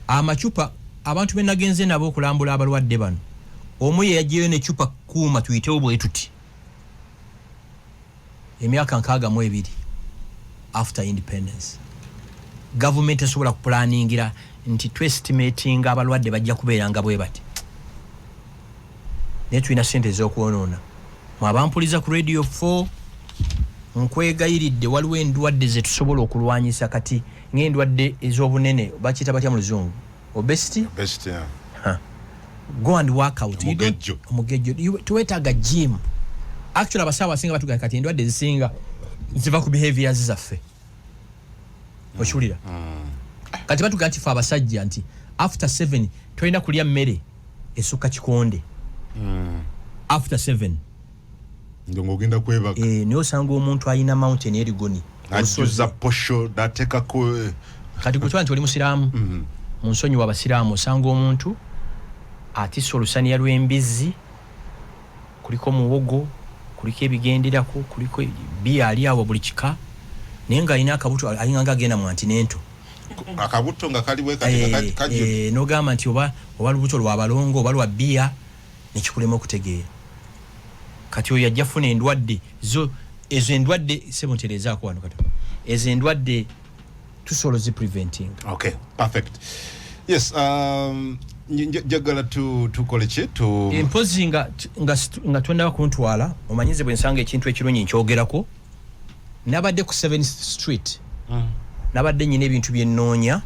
[SPEAKER 1] Amacupa, abantu be nagenze nabo okulambula abalwadde bano, omu ye yaggyeyo necupa kuuma tuyitewo bwe tuti emyaka 62 after independence. Gavumenti esobola kupulaningira nti twestimatinga abalwadde bajja kubeeranga bwe bati, naye tulina sente ez'okwonoona. Mwabampuliza ku Radio 4, nkwegayiridde, waliwo endwadde zetusobola okulwanyisa kati, ng'endwadde ez'obunene, bakiyita batya mu Luzungu? Obesity.
[SPEAKER 2] Best, yeah.
[SPEAKER 1] Go and work out. You don't-
[SPEAKER 2] Omugejjo.
[SPEAKER 1] Omugejjo. Tuwetaaga gym. Actually, abasawo abasinga batugamba kati endwadde ezisinga ziva ku behaviors zaffe. Okiwulira? Kati batugamba nti fe abasajja nti after 7 tolina kulya mmere esukka kikonde after 7.
[SPEAKER 2] Nga ng'ogenda kwebaka.
[SPEAKER 1] Eh, naye osanga omuntu alina mountain erigoni.
[SPEAKER 2] Ajjuza posho n'ateekako
[SPEAKER 1] Kati gwe nti oli musiraamu, mu nsonyiwa abasiraamu, osanga omuntu atisse olusaniya lw'embizzi, kuliko muwogo, kuliko ebigenderako, kuliko biya, ali awo buli kika, naye ng'alina akabuto alinga nga agenda mu antenatal.
[SPEAKER 2] Akabuto nga kali bwe kati nga kajjudde.
[SPEAKER 1] N'ogamba nti oba lubuto lwa balongo oba lwa biya, nekikulema okutegeera. Kati oyo ajja funa endwadde zo. Ezo endwadde, sebo, ntereezaako wano kati, ezo endwadde tusobola ozipreventing.
[SPEAKER 2] Okay, perfect. Yes, njagala tukole ki tu
[SPEAKER 1] Empozi nga tondaba kuntwala, omanyize bwe nsanga ekintu ekirungi nkyogerako. Nabadde ku 7th Street, nabadde nyina ebintu byennoonya,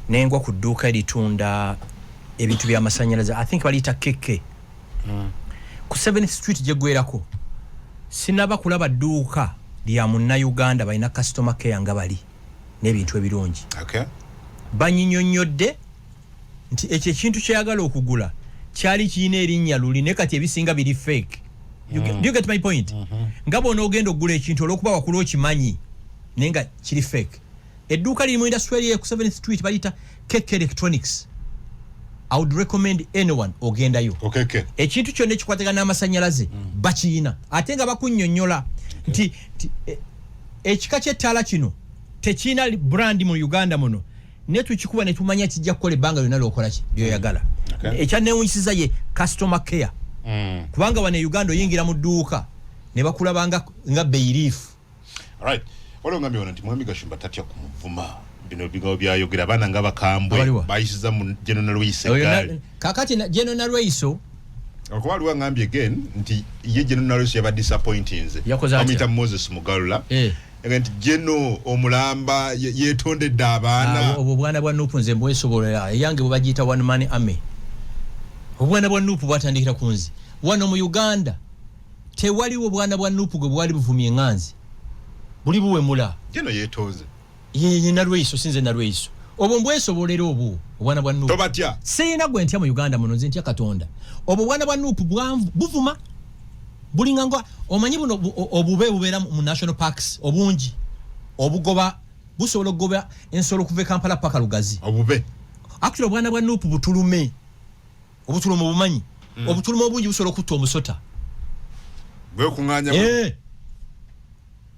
[SPEAKER 1] nengwa ku dduuka eritunda ebintu by'amasanyalaze, I think baliyita KK, ku 7th Street gyeggwerako. Sinaba kulaba dduuka lya Munnayuganda balina customer care nga bali n'ebintu ebirungi. Banyinyonnyodde nti ekyo ekintu kyeyagala okugula kyali kirina erinnya luli, naye kati ebisinga biri fake. Do you get my point? Nga bw'onoogenda okugula ekintu olw'okuba wakula okimanyi, naye nga kiri fake. Edduuka liri mu industry area ku 7th Street, baliyita KK Electronics. I would recommend anyone ogendayo. Ekintu kyonna ekikwatagana n'amasanyalaze bakiyina, ate nga bakunnyonnyola nti ekika ky'ettaala kino tekirina brand mu Uganda muno, naye tukikuba ne tumanya kijja kukola ebbanga lyonna lyokola ki lyoyagala. Ekyanneewunyisiza ye customer care, kubanga wano e Uganda oyingira mu dduuka ne bakulaba nga bailiff.
[SPEAKER 2] Alright, waliwo ngambye wano nti Mwami Gashumba tatya kumuvuma. Bino bigambo byayogera, abaana nga bakambwe.
[SPEAKER 1] Abaliwa?
[SPEAKER 2] Bayisiza mu General Nalweyiso
[SPEAKER 1] Oyo
[SPEAKER 2] eggaali.
[SPEAKER 1] Kakati General Nalweyiso
[SPEAKER 2] Okuba waliwo angambye again nti ye General Nalweyiso yaba disappointinze.
[SPEAKER 1] Yakoze atya?
[SPEAKER 2] Bamuyita Moses Mugalula. Yaga nti Geno omulamba yetondedde abaana.
[SPEAKER 1] Ah, obwo bwana bwa NUP nze mbwesobolera. Eyange bwe bagiyita one man army. Obwana bwa NUP bwatandikira ku nze. Wano mu Uganda tewaliwo bwana bwa NUP gwe bwali buvumye eŋŋanzi, buli buwemula.
[SPEAKER 2] Geno yetonze.
[SPEAKER 1] Ye Nalweyiso, sinze Nalweyiso. Obwo mbwesobolera, obwo obwana bwa NUP.
[SPEAKER 2] Tobatya?
[SPEAKER 1] Sirina gwe ntya mu Uganda muno, nze ntya Katonda. Obwo bwana bwa NUP buvuma bulinga nga omanyi buno obube bubeera mu national parks obungi, obugoba, busobola okugoba ensolo okuva e Kampala paka Lugazi.
[SPEAKER 2] Obube.
[SPEAKER 1] Actually, obwana bwa NUP butulume, obutulume obumanyi, obutulume obungi busobola okutta omusota.
[SPEAKER 2] Bwekuŋŋaanya.
[SPEAKER 1] Eh.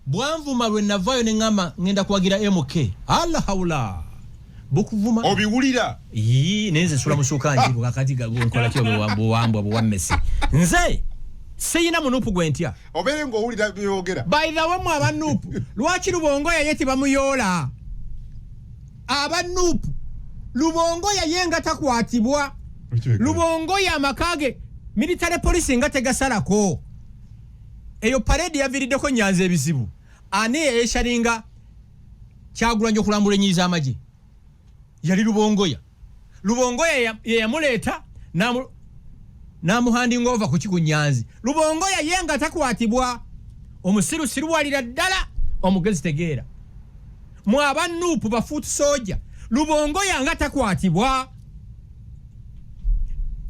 [SPEAKER 1] Bwanvuma lwe navaayo ne ŋŋamba ŋŋenda kuwagira MK. Ala haula, bukuvuma.
[SPEAKER 2] Obiwulira?
[SPEAKER 1] Yii, naye nze nsula musuuka njibu. Kakati nkola ki? Obuwambwa buwammese. Nze siyina munupu gwe ntya.
[SPEAKER 2] Obeere ng'owulira byogera.
[SPEAKER 1] By the way, mwe aba NUP, lwaki Lubongoya ye tebamuyoola? Aba NUP, Lubongoya ye nga takwatibwa? Lubongoya amaka ge military police nga tegasalako. Eyo parade yaviiriddeko Nyanza ebizibu. Ani yeyesharinga Kyagulanyi okulambula ennyiri z'amagye? Yali Lubongoya. Lubongoya ye yamuleeta n'amuhandinga ova kuki ku Nyanzi. Lubongoya ye nga takwatibwa? Omusiru siruwalira ddala, omugezi tegeera. Mwe aba NUP ba foot soldier, Lubongoya nga takwatibwa?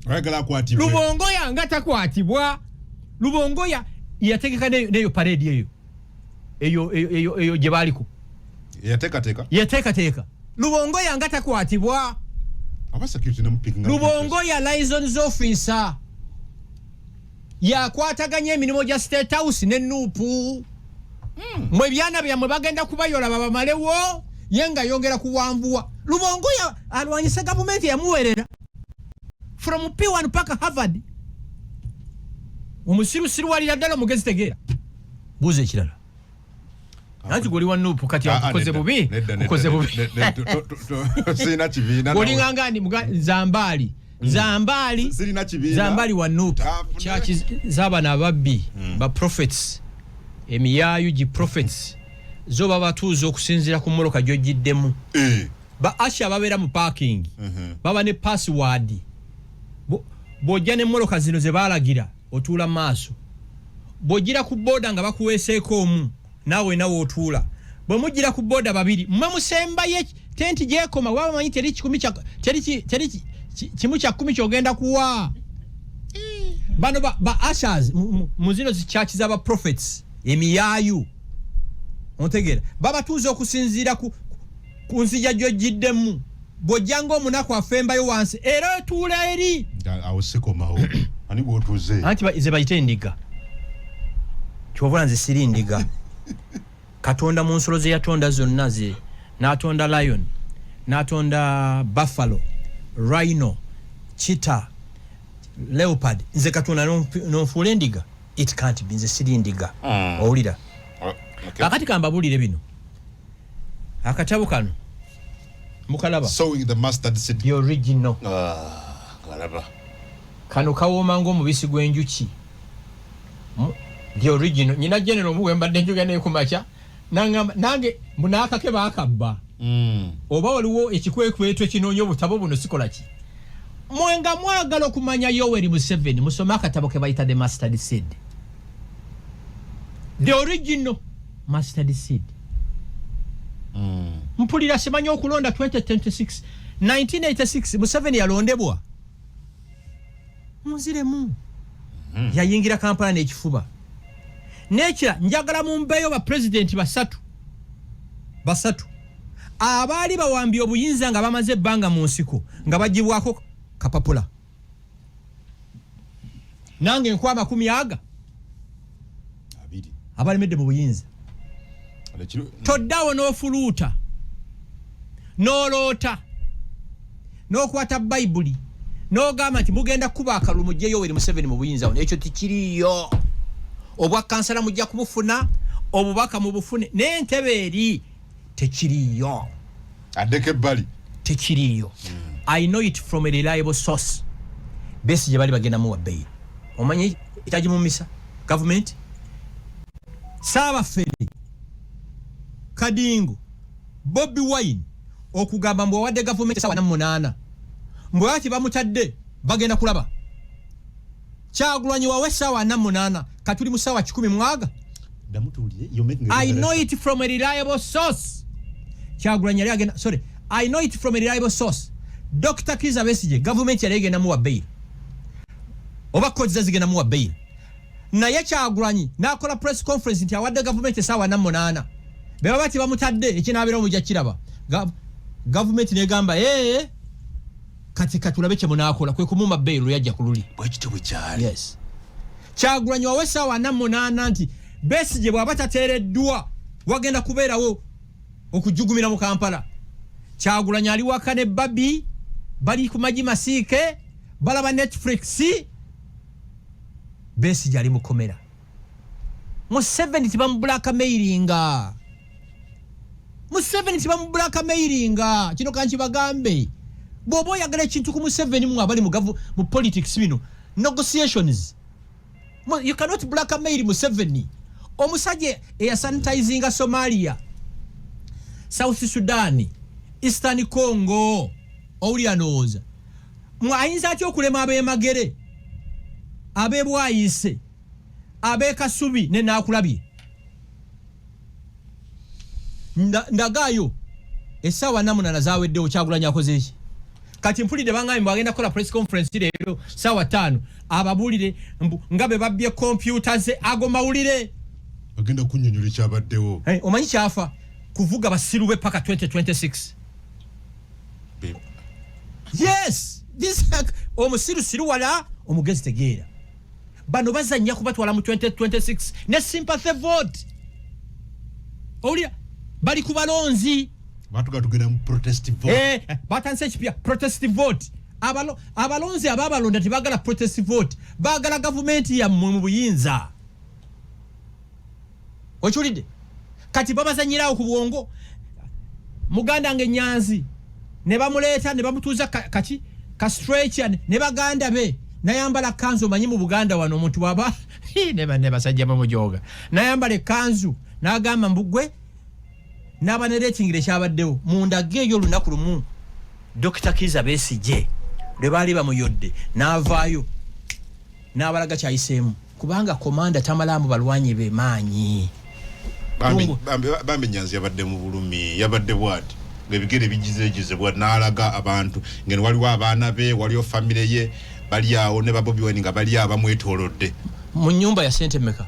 [SPEAKER 2] Oyagala akwatibwe?
[SPEAKER 1] Lubongoya nga takwatibwa? Lubongoya yategeka neyo parade eyo eyo gye baaliko.
[SPEAKER 2] Yateekateeka.
[SPEAKER 1] Yateekateeka. Lubongoya nga takwatibwa?
[SPEAKER 2] Aba security namupikinga.
[SPEAKER 1] Lubongoya liaisons officer. Yakwataganya emirimu gya State House ne NUP. Mwe byana byammwe bagenda kubayola babamalewo, ye nga yongera kuwanvuwa. Lubongoya alwanyisa gavumenti yamuwerera from P1 paka Harvard. Omusirusiru walira ddala, omugezi tegeera. Buuza ekirala, anti gwoli wa NUP kati.
[SPEAKER 2] Ah, ah,
[SPEAKER 1] Akukoze
[SPEAKER 2] nedda,
[SPEAKER 1] bubi.
[SPEAKER 2] nedda, nedda,
[SPEAKER 1] Kukoze
[SPEAKER 2] nedda,
[SPEAKER 1] bubi.
[SPEAKER 2] nedda, sirina kibiina nawe.
[SPEAKER 1] Olinganga ni Zambaali, Zambaali.
[SPEAKER 2] Sirina kibiina.
[SPEAKER 1] Zambaali wa NUP. Kyaki z'abano ababbi ba prophets, emiyaayu gi prophets zo babatuuza okusinziira ku mmotoka gy'ogiddemu. Ba usher ababeera mu parking baba ne password. Bw'ojja n'emmotoka zino ze baalagira, otuula mu maaso. Bw'ogira ku booda nga bakuweeseeko omu, naawe nawe otuula. Bwe mugira ku booda babiri, mmwe musembayo tenti gyekoma. Waba bamanyi teri kikumi teri teri 1/10 kyogenda kuwa bano ba ushers mu zino zikyaki z'aba prophets emiyaayu. Ontegeera? Babatuuza okusinziira ku nzija gy'ogiddemu. Bw'ojjanga omunaku afembayo wansi, era otuula eri.
[SPEAKER 2] Awo sikomawo, ani gwotuze?
[SPEAKER 1] Anti ze bayita endiga. Kyovula nze siri ndiga. Katonda mu nsolo ze yatonda zonna, ze n'atonda lion, n'atonda buffalo, rhino, cheetah, leopard, nze Katonda nonfuula endiga? It can't be. Nze siri ndiga. Owulira? Kakati kambabuulire bino. Akatabo kano mukalaba?
[SPEAKER 2] Sowing the Mustard Seed.
[SPEAKER 1] The original.
[SPEAKER 2] Ah, kalaba.
[SPEAKER 1] Kano kawooma ng'omubisi gw'enjuki. The original. Nyina general omu mbadde njuga naye ku makya, nangamba nange mbu n'akake baakabba. Oba waliwo ekikwekweto ekinoonya obutabo buno, sikola ki? Mwe nga mwagala okumanya Yoweri Museveni, musome akatabo ke bayita The Mustard Seed, the original Mustard Seed. Mpulira simanyi okulonda 2026. 1986 Museveni yalondebwa, munziremu. Yayingira Kampala n'ekifuba. Nekira njagala mumbeeyo bapulezidenti basatu basatu abaali bawambye obuyinza nga bamaze ebbanga mu nsiko nga bagibwako kapapula. Nange nkuwa amakumi aga
[SPEAKER 2] 20.
[SPEAKER 1] Abalemedde mu buyinza. Toddawo n'ofuluuta n'oloota n'okwata Bayibuli n'ogamba nti mugenda kuba akalulu mujje Yoweri Museveni mu buyinza. Wano ekyo tekiriiyo. Obwa kansala mujja kubufuna, obubaka mubufune, naye entebe eri tekiriiyo.
[SPEAKER 2] Addeko ebbali.
[SPEAKER 1] Tekiriiyo. I know it from a reliable source. Besigye bali bagenda muwa bail. Omanyi ekyagimumisa gavumenti? Saabafere Kadingo Bobi Wine okugamba mbu owadde gavumenti esawa 48, mbwe ati bamutadde, bagenda kulaba. Kyagulanyi wawe essaawa 48, katuli mu ssaawa kikumi mwaga.
[SPEAKER 2] Damutuulire, you're making a
[SPEAKER 1] I know
[SPEAKER 2] revelation.
[SPEAKER 1] it from a reliable source. Kyagulanyi yali agenda, sorry, I know it from a reliable source. Dr. Kiza Besigye government yali egenda muwa bail. Oba court zigenda muwa bail. Naye Kyagulanyi n'akola press conference nti awadde government essaawa 48. Be baba tebamutadde, ekinaabeerawo mujja kiraba. Government negamba ee kati katulabe kye munaakola, kwe kumuma bail lwe yajja ku luli.
[SPEAKER 2] Bwe kityo bwe kyali.
[SPEAKER 1] Yes. Kyagulanyi wawe essaawa 48 nti Besigye bw'aba tateereddwa wagenda kubeerawo okujugumira mu Kampala. Kyagulanyi ali waka ne Babi, bali ku magi masiike, balaba Netflix. Besigye ali mukomera. Museveni tebamublackmailinga, Museveni tebamublackmailinga. Kino kankibagambe, bw'oba oyagala ekintu ku Museveni, mwe abali mu politics bino negotiations, you cannot blackmail Museveni. Omusajja eyasanitizinga Somalia, South Sudan, Eastern Congo, owulira? Ndowooza mwe ayinza atya okulema ab'emagere, ab'ebwayise, ab'ekasubi ne naakulabye? Ndagaayo essaawa 48 zaweddewo. Kyagulanyi akoze eki? Kati mpulidde bangambye mbu agenda kukola press conference leero saawa 5, ababuulire mbu nga be babbye kompyuta ze. Ago mawulire.
[SPEAKER 2] Agenda kunnyonnyola ekyabaddewo.
[SPEAKER 1] Hey, omanyi kyafa kuvuga basiru be paka 2026. Yes, this omusiru siru wala, omugezi tegeera. Bano bazannya kubatwala mu 2026 ne sympathy vote. Owulira, bali ku balonzi.
[SPEAKER 2] Batuga tugenda mu protest vote.
[SPEAKER 1] Batandise ekipya, protest vote. Abalonzi ababalonda tebagala protest vote, baagala gavumenti yammwe mu buyinza. Okiwulidde? Kati babazanyirawo ku bwongo. Muganda nga enyanzi ne bamuleeta ne bamutuuza kaki ka stretcher ne baganda be, nayambala kanzu. Omanyi mu Buganda wano omuntu waba ne basajja bamujoga, nayambala ekanzu n'agamba mbugwe n'aba ne rating. Ekyabaddewo mundage eyo olunaku lumu Dr Kiza Besigye lwe baali bamuyodde n'avaayo n'abalaga kyayiseemu, kubanga komanda tamalaamu balwanyi be maanyi.
[SPEAKER 2] Bambi Nyanzi yabadde mu bulumi, yabadde bwati ngaebigere bigizegize bwati, n'alaga abantu ngeno waliwo abaana be, waliwo famire ye bali awo ne ba Bobi Wine nga bali awo bamwetoolodde.
[SPEAKER 1] Mu nyumba ya sente mmeka?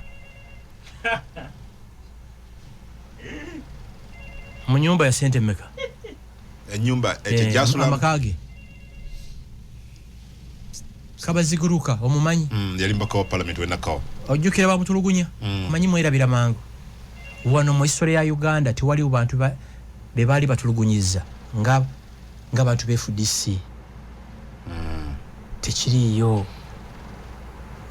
[SPEAKER 1] Mu nyumba ya sente mmeka?
[SPEAKER 2] Enyumba ekyo gyasula.
[SPEAKER 1] Amaka ge Kabaziguruka omumanyi?
[SPEAKER 2] Yali mubaka wa parliament wenakawa.
[SPEAKER 1] Ojjukira bamutulugunya? Omanyi mwerabira mangu. Wano mu history ya Uganda tewaliwo bantu be baali batulugunyiza nga ng'abantu be FDC. Tekiriiyo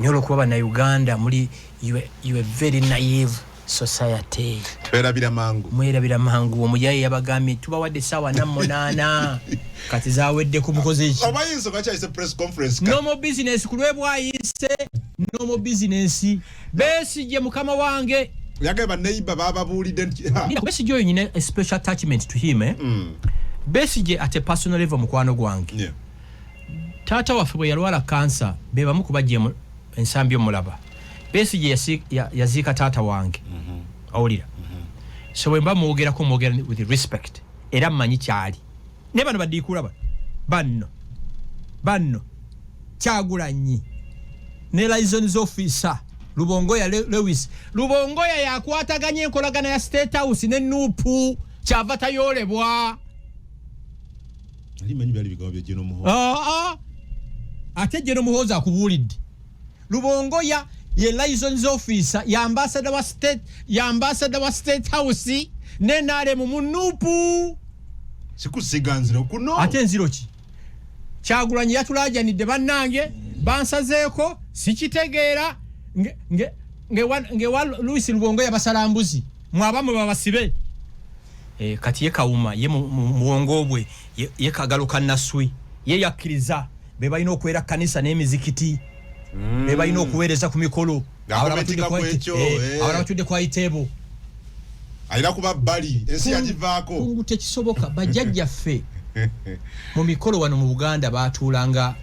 [SPEAKER 1] nyo, olwokuba Bannayuganda muli you are very naive society.
[SPEAKER 2] Twerabira mangu.
[SPEAKER 1] Mwerabira mangu. Omuyaye yabagambye tubawadde essaawa 48, kati zawedde ku mukozi eki?
[SPEAKER 2] Oba ensonga kyayise press conference
[SPEAKER 1] Normal business ku lwebwayise, normal business. Besigye mukama wange.
[SPEAKER 2] Yagamba baneiba bababuulidde nti ha,
[SPEAKER 1] Besigye oyo nyina a special attachment to him, eh? Besigye at a personal level mukwano gwange. Taata waffe bwe yalwala kansa, be bamu kubajja ensambi omulaba. Besigye yaziika taata wange. Owulira? So bwe mba mwogerako, mwogera with respect, era mmanyi kyali. Naye bano badiikuula bano banno banno Kyagulanyi ne liaisons officer Lubongoya, Lewis Lubongoya yakwataganya enkolagana ya State House ne NUP, kyava tayolebwa.
[SPEAKER 2] Ali manyi byali bigambo bya General Muhoozi.
[SPEAKER 1] Aa, ate General Muhoozi akubuulidde. Lubongoya ye liaisons officer, ya ambassador wa state, ya ambassador wa State House ne NRM mu NUP.
[SPEAKER 2] Sikusiga nziro kuno.
[SPEAKER 1] Ate enziro ki? Kyagulanyi yatulajanidde, bannange bansazeeko sikitegeera. Ngewa Louis Lubongoya basalambuzi mwabamu babasibe. Kati ye Kawuma ye mu bwongo bwe ye kagalo ka Naswi, ye yakkiriza be balina okwera kanisa n'emizikiti, be balina okuweereza ku mikolo.
[SPEAKER 2] Abalala batudde ku ekyo,
[SPEAKER 1] Abalala batudde ku aitebo.
[SPEAKER 2] Alina kuba bbali, ensi yagivaako.
[SPEAKER 1] Kungu, tekisoboka. Bajjajjaffe mu mikolo wano mu Buganda batuulanga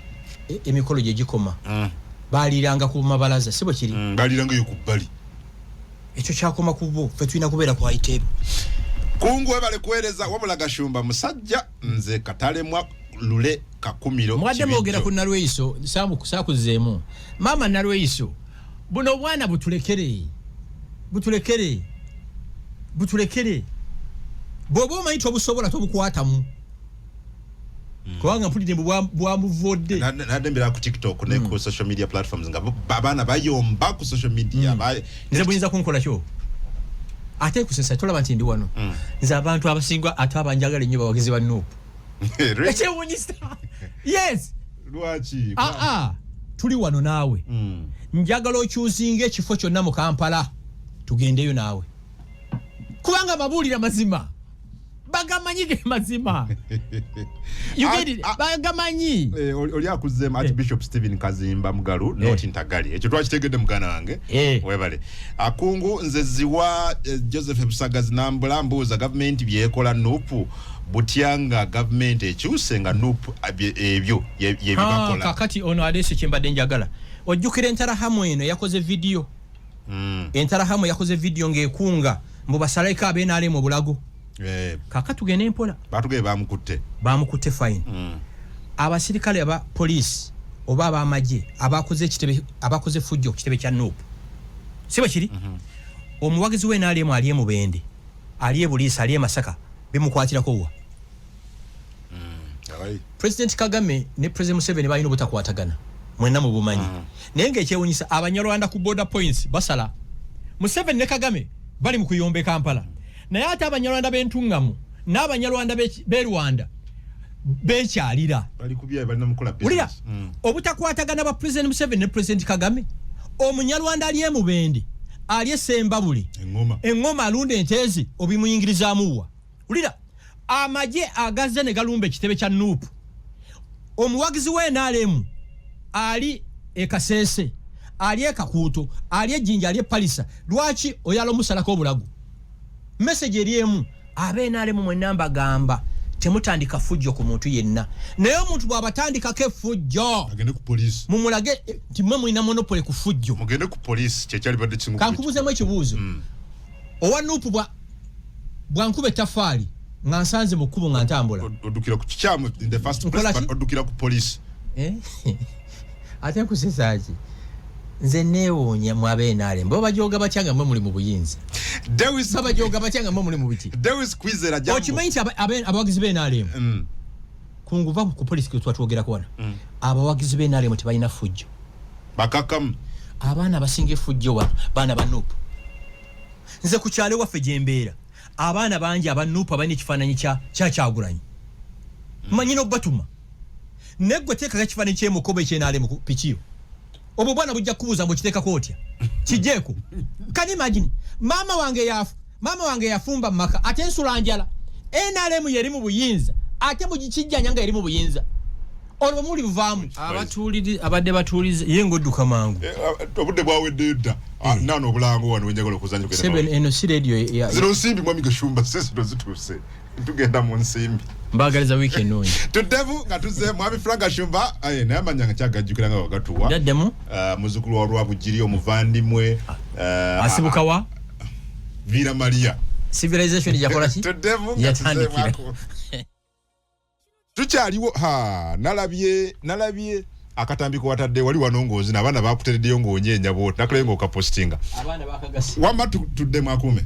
[SPEAKER 1] emikolo gye gikoma, baliiranga ku mabalaza, si bwe kiri?
[SPEAKER 2] Baliirangayo ku bbali.
[SPEAKER 1] Ekyo kyakoma ku bo, ffe tulina kubeera ku aitebo.
[SPEAKER 2] Kungu, webale kuweereza. Wabula Gashumba musajja, nze katalemwa lule kakumiro.
[SPEAKER 1] Mubadde mwogera ku Nalweyiso, saakuzeemu. Maama Nalweyiso, buno obwana butulekere, butulekere, butulekere. Bw'oba omanyi tobusobola, tobukwatamu, kubanga mpulidde mbu bwamuvodde.
[SPEAKER 2] Nadde mbeera ku TikTok ne ku social media platforms nga abaana bayomba ku social media.
[SPEAKER 1] Nze buyinza kunkola kyo ate kusesa, tolaba nti ndi wano. Nze abantu abasinga ate abanjagala ennyo bawagizi ba NUP.
[SPEAKER 2] Really?
[SPEAKER 1] Ekyewunyisa, yes.
[SPEAKER 2] Lwaki?
[SPEAKER 1] Aa, tuli wano naawe. Njagala okyuzinga ekifo kyonna mu Kampala, tugendeyo naawe, kubanga mabuulira mazima bagamanyi, ge mazima. You get it? Bagamanyi.
[SPEAKER 2] Oli akuzeemu ati Bishop Stephen Kazimba Mugalu, not Ntagali. Ekyo twakitegedde, muganda wange. Webale akungu. Nze ziwa Joseph Busagazi Nambula, mbuuza, gavumenti byekola NUP butya nga gavumenti ekyuse, nga NUP ebyo yebibakola?
[SPEAKER 1] Kakati ono aleese kyembadde njagala. Ojjukira Entarahamu eno yakoze vidiyo? Entarahamu yakoze vidiyo ng'ekunga mbu basaleko ab'e NRM obulago. Kaka tugende mpola.
[SPEAKER 2] Batugee bamukutte.
[SPEAKER 1] Bamukutte, fine. Abasirikale aba poliisi oba abamagye abakoze ekitebe, abakoze fujjo ku kitebe kya NUP, si bwe kiri? Omuwagizi we NRM ali emubende, ali ebuliisa, ali emasaka, bimukwatirako wa?
[SPEAKER 2] Ayi.
[SPEAKER 1] President Kagame ne President Museveni balina obutakwatagana. Mwenna mubumanyi. Naye ngaekyewunyisa, Abanyarwanda ku border points basala. Museveni ne Kagame bali mu kuyomba e Kampala, naye ate Abanyarwanda b'entuŋŋamu n'Abanyarwanda b'e Rwanda bekyalira.
[SPEAKER 2] Bali kubya, balina mukola
[SPEAKER 1] Wulira,
[SPEAKER 2] business.
[SPEAKER 1] Obutakwatagana bwa President Museveni ne President Kagame, Omunyarwanda ali emubende, ali esembabule,
[SPEAKER 2] Eŋŋoma.
[SPEAKER 1] Eŋŋoma, alunda enteezi, obimuyingirizaamuwa? Wulira, amagye agazze ne galumba ekitebe kya NUP, omuwagizi wa NRM ali ekasese, ali ekakuuto, ali ejjinja, ali epalisa, lwaki oyala omusalako obulago? Message eri emu: abe NRM mwenna mbagamba, temutandika fujjo ku muntu yenna, naye omuntu bw'abatandikako effujjo,
[SPEAKER 2] Agende ku police.
[SPEAKER 1] mumulage nti mwe mulina monopoly ku fujjo.
[SPEAKER 2] Mugende ku police, kyekyali badde kisinga.
[SPEAKER 1] Kankubuzeemu ekibuuzo. Owa NUP bwankuba ettafaali nga nsanze mu kkubo nga ntambula,
[SPEAKER 2] Oddukira ku kikyamu in the first place,
[SPEAKER 1] Nkola
[SPEAKER 2] but
[SPEAKER 1] ki?
[SPEAKER 2] oddukira ku police.
[SPEAKER 1] Eh? Ate nkusesaaki? Nze neewuunya mu abe NRM, bo bajoga batya nga mwe muli mu buyinza?
[SPEAKER 2] Dewis.
[SPEAKER 1] Babajoga batya nga mwe muli mu biki?
[SPEAKER 2] Dewis Kwizera, jambo.
[SPEAKER 1] Okimanyi nti abawagizi b'NRM, kunguva ku polisi tuba twogerako wano, abawagizi b'NRM tebalina fujjo.
[SPEAKER 2] Bakakamu.
[SPEAKER 1] Abaana abasinga efujjo wano baana ba NUP. Nze ku kyalo waffe gye mbeera, abaana bangi aba NUP abalina ekifaananyi kya Kyagulanyi, manyi n'obatuma. Naye gwe teekako ekifaananyi kyemukobo ekye NRM ku pikiyo, obwo bwana bujja kukubuuza mbu okiteekako otya, kijeeko. Can you imagine? Maama wange yafumba mu maka, ate nsula njala. NRM yeri mu buyinza, ate mugikijjanya nga eri mu buyinza, olwo muli buvaamu abadde batuulize ye ngaodduka mangu.
[SPEAKER 2] Obudde bwaweddeyo dda. Ah, naano obulango wano wenjagala okuzanya.
[SPEAKER 1] Seven, eno si radio
[SPEAKER 2] Zino nsimbi, mwami Gashumba, si zino zituuse, tugenda mu nsimbi.
[SPEAKER 1] Mbagaliza wiiki ennungi.
[SPEAKER 2] Tuddevu nga tuzze mwami Frank Gashumba. Aye, naye amanya nga kyagajjukira nga wagatuwa.
[SPEAKER 1] Daddemu.
[SPEAKER 2] Muzzukulu wa Rwabugiri, omuvandimwe,
[SPEAKER 1] Asibuka wa?
[SPEAKER 2] Vira Maria.
[SPEAKER 1] Civilization yakola ki?
[SPEAKER 2] Tuddevu nga
[SPEAKER 1] Yatandikira.
[SPEAKER 2] tuzzeemu. Tukyaliwo. Ha, nalabye akatambi kewatadde wali wano ng'ozina, abaana bakutereddeyo ng'onyeenya bwoti, nakulayo ng'okapostinga.
[SPEAKER 1] Abaana bakagasi.
[SPEAKER 2] Wamma tuddemu akuume.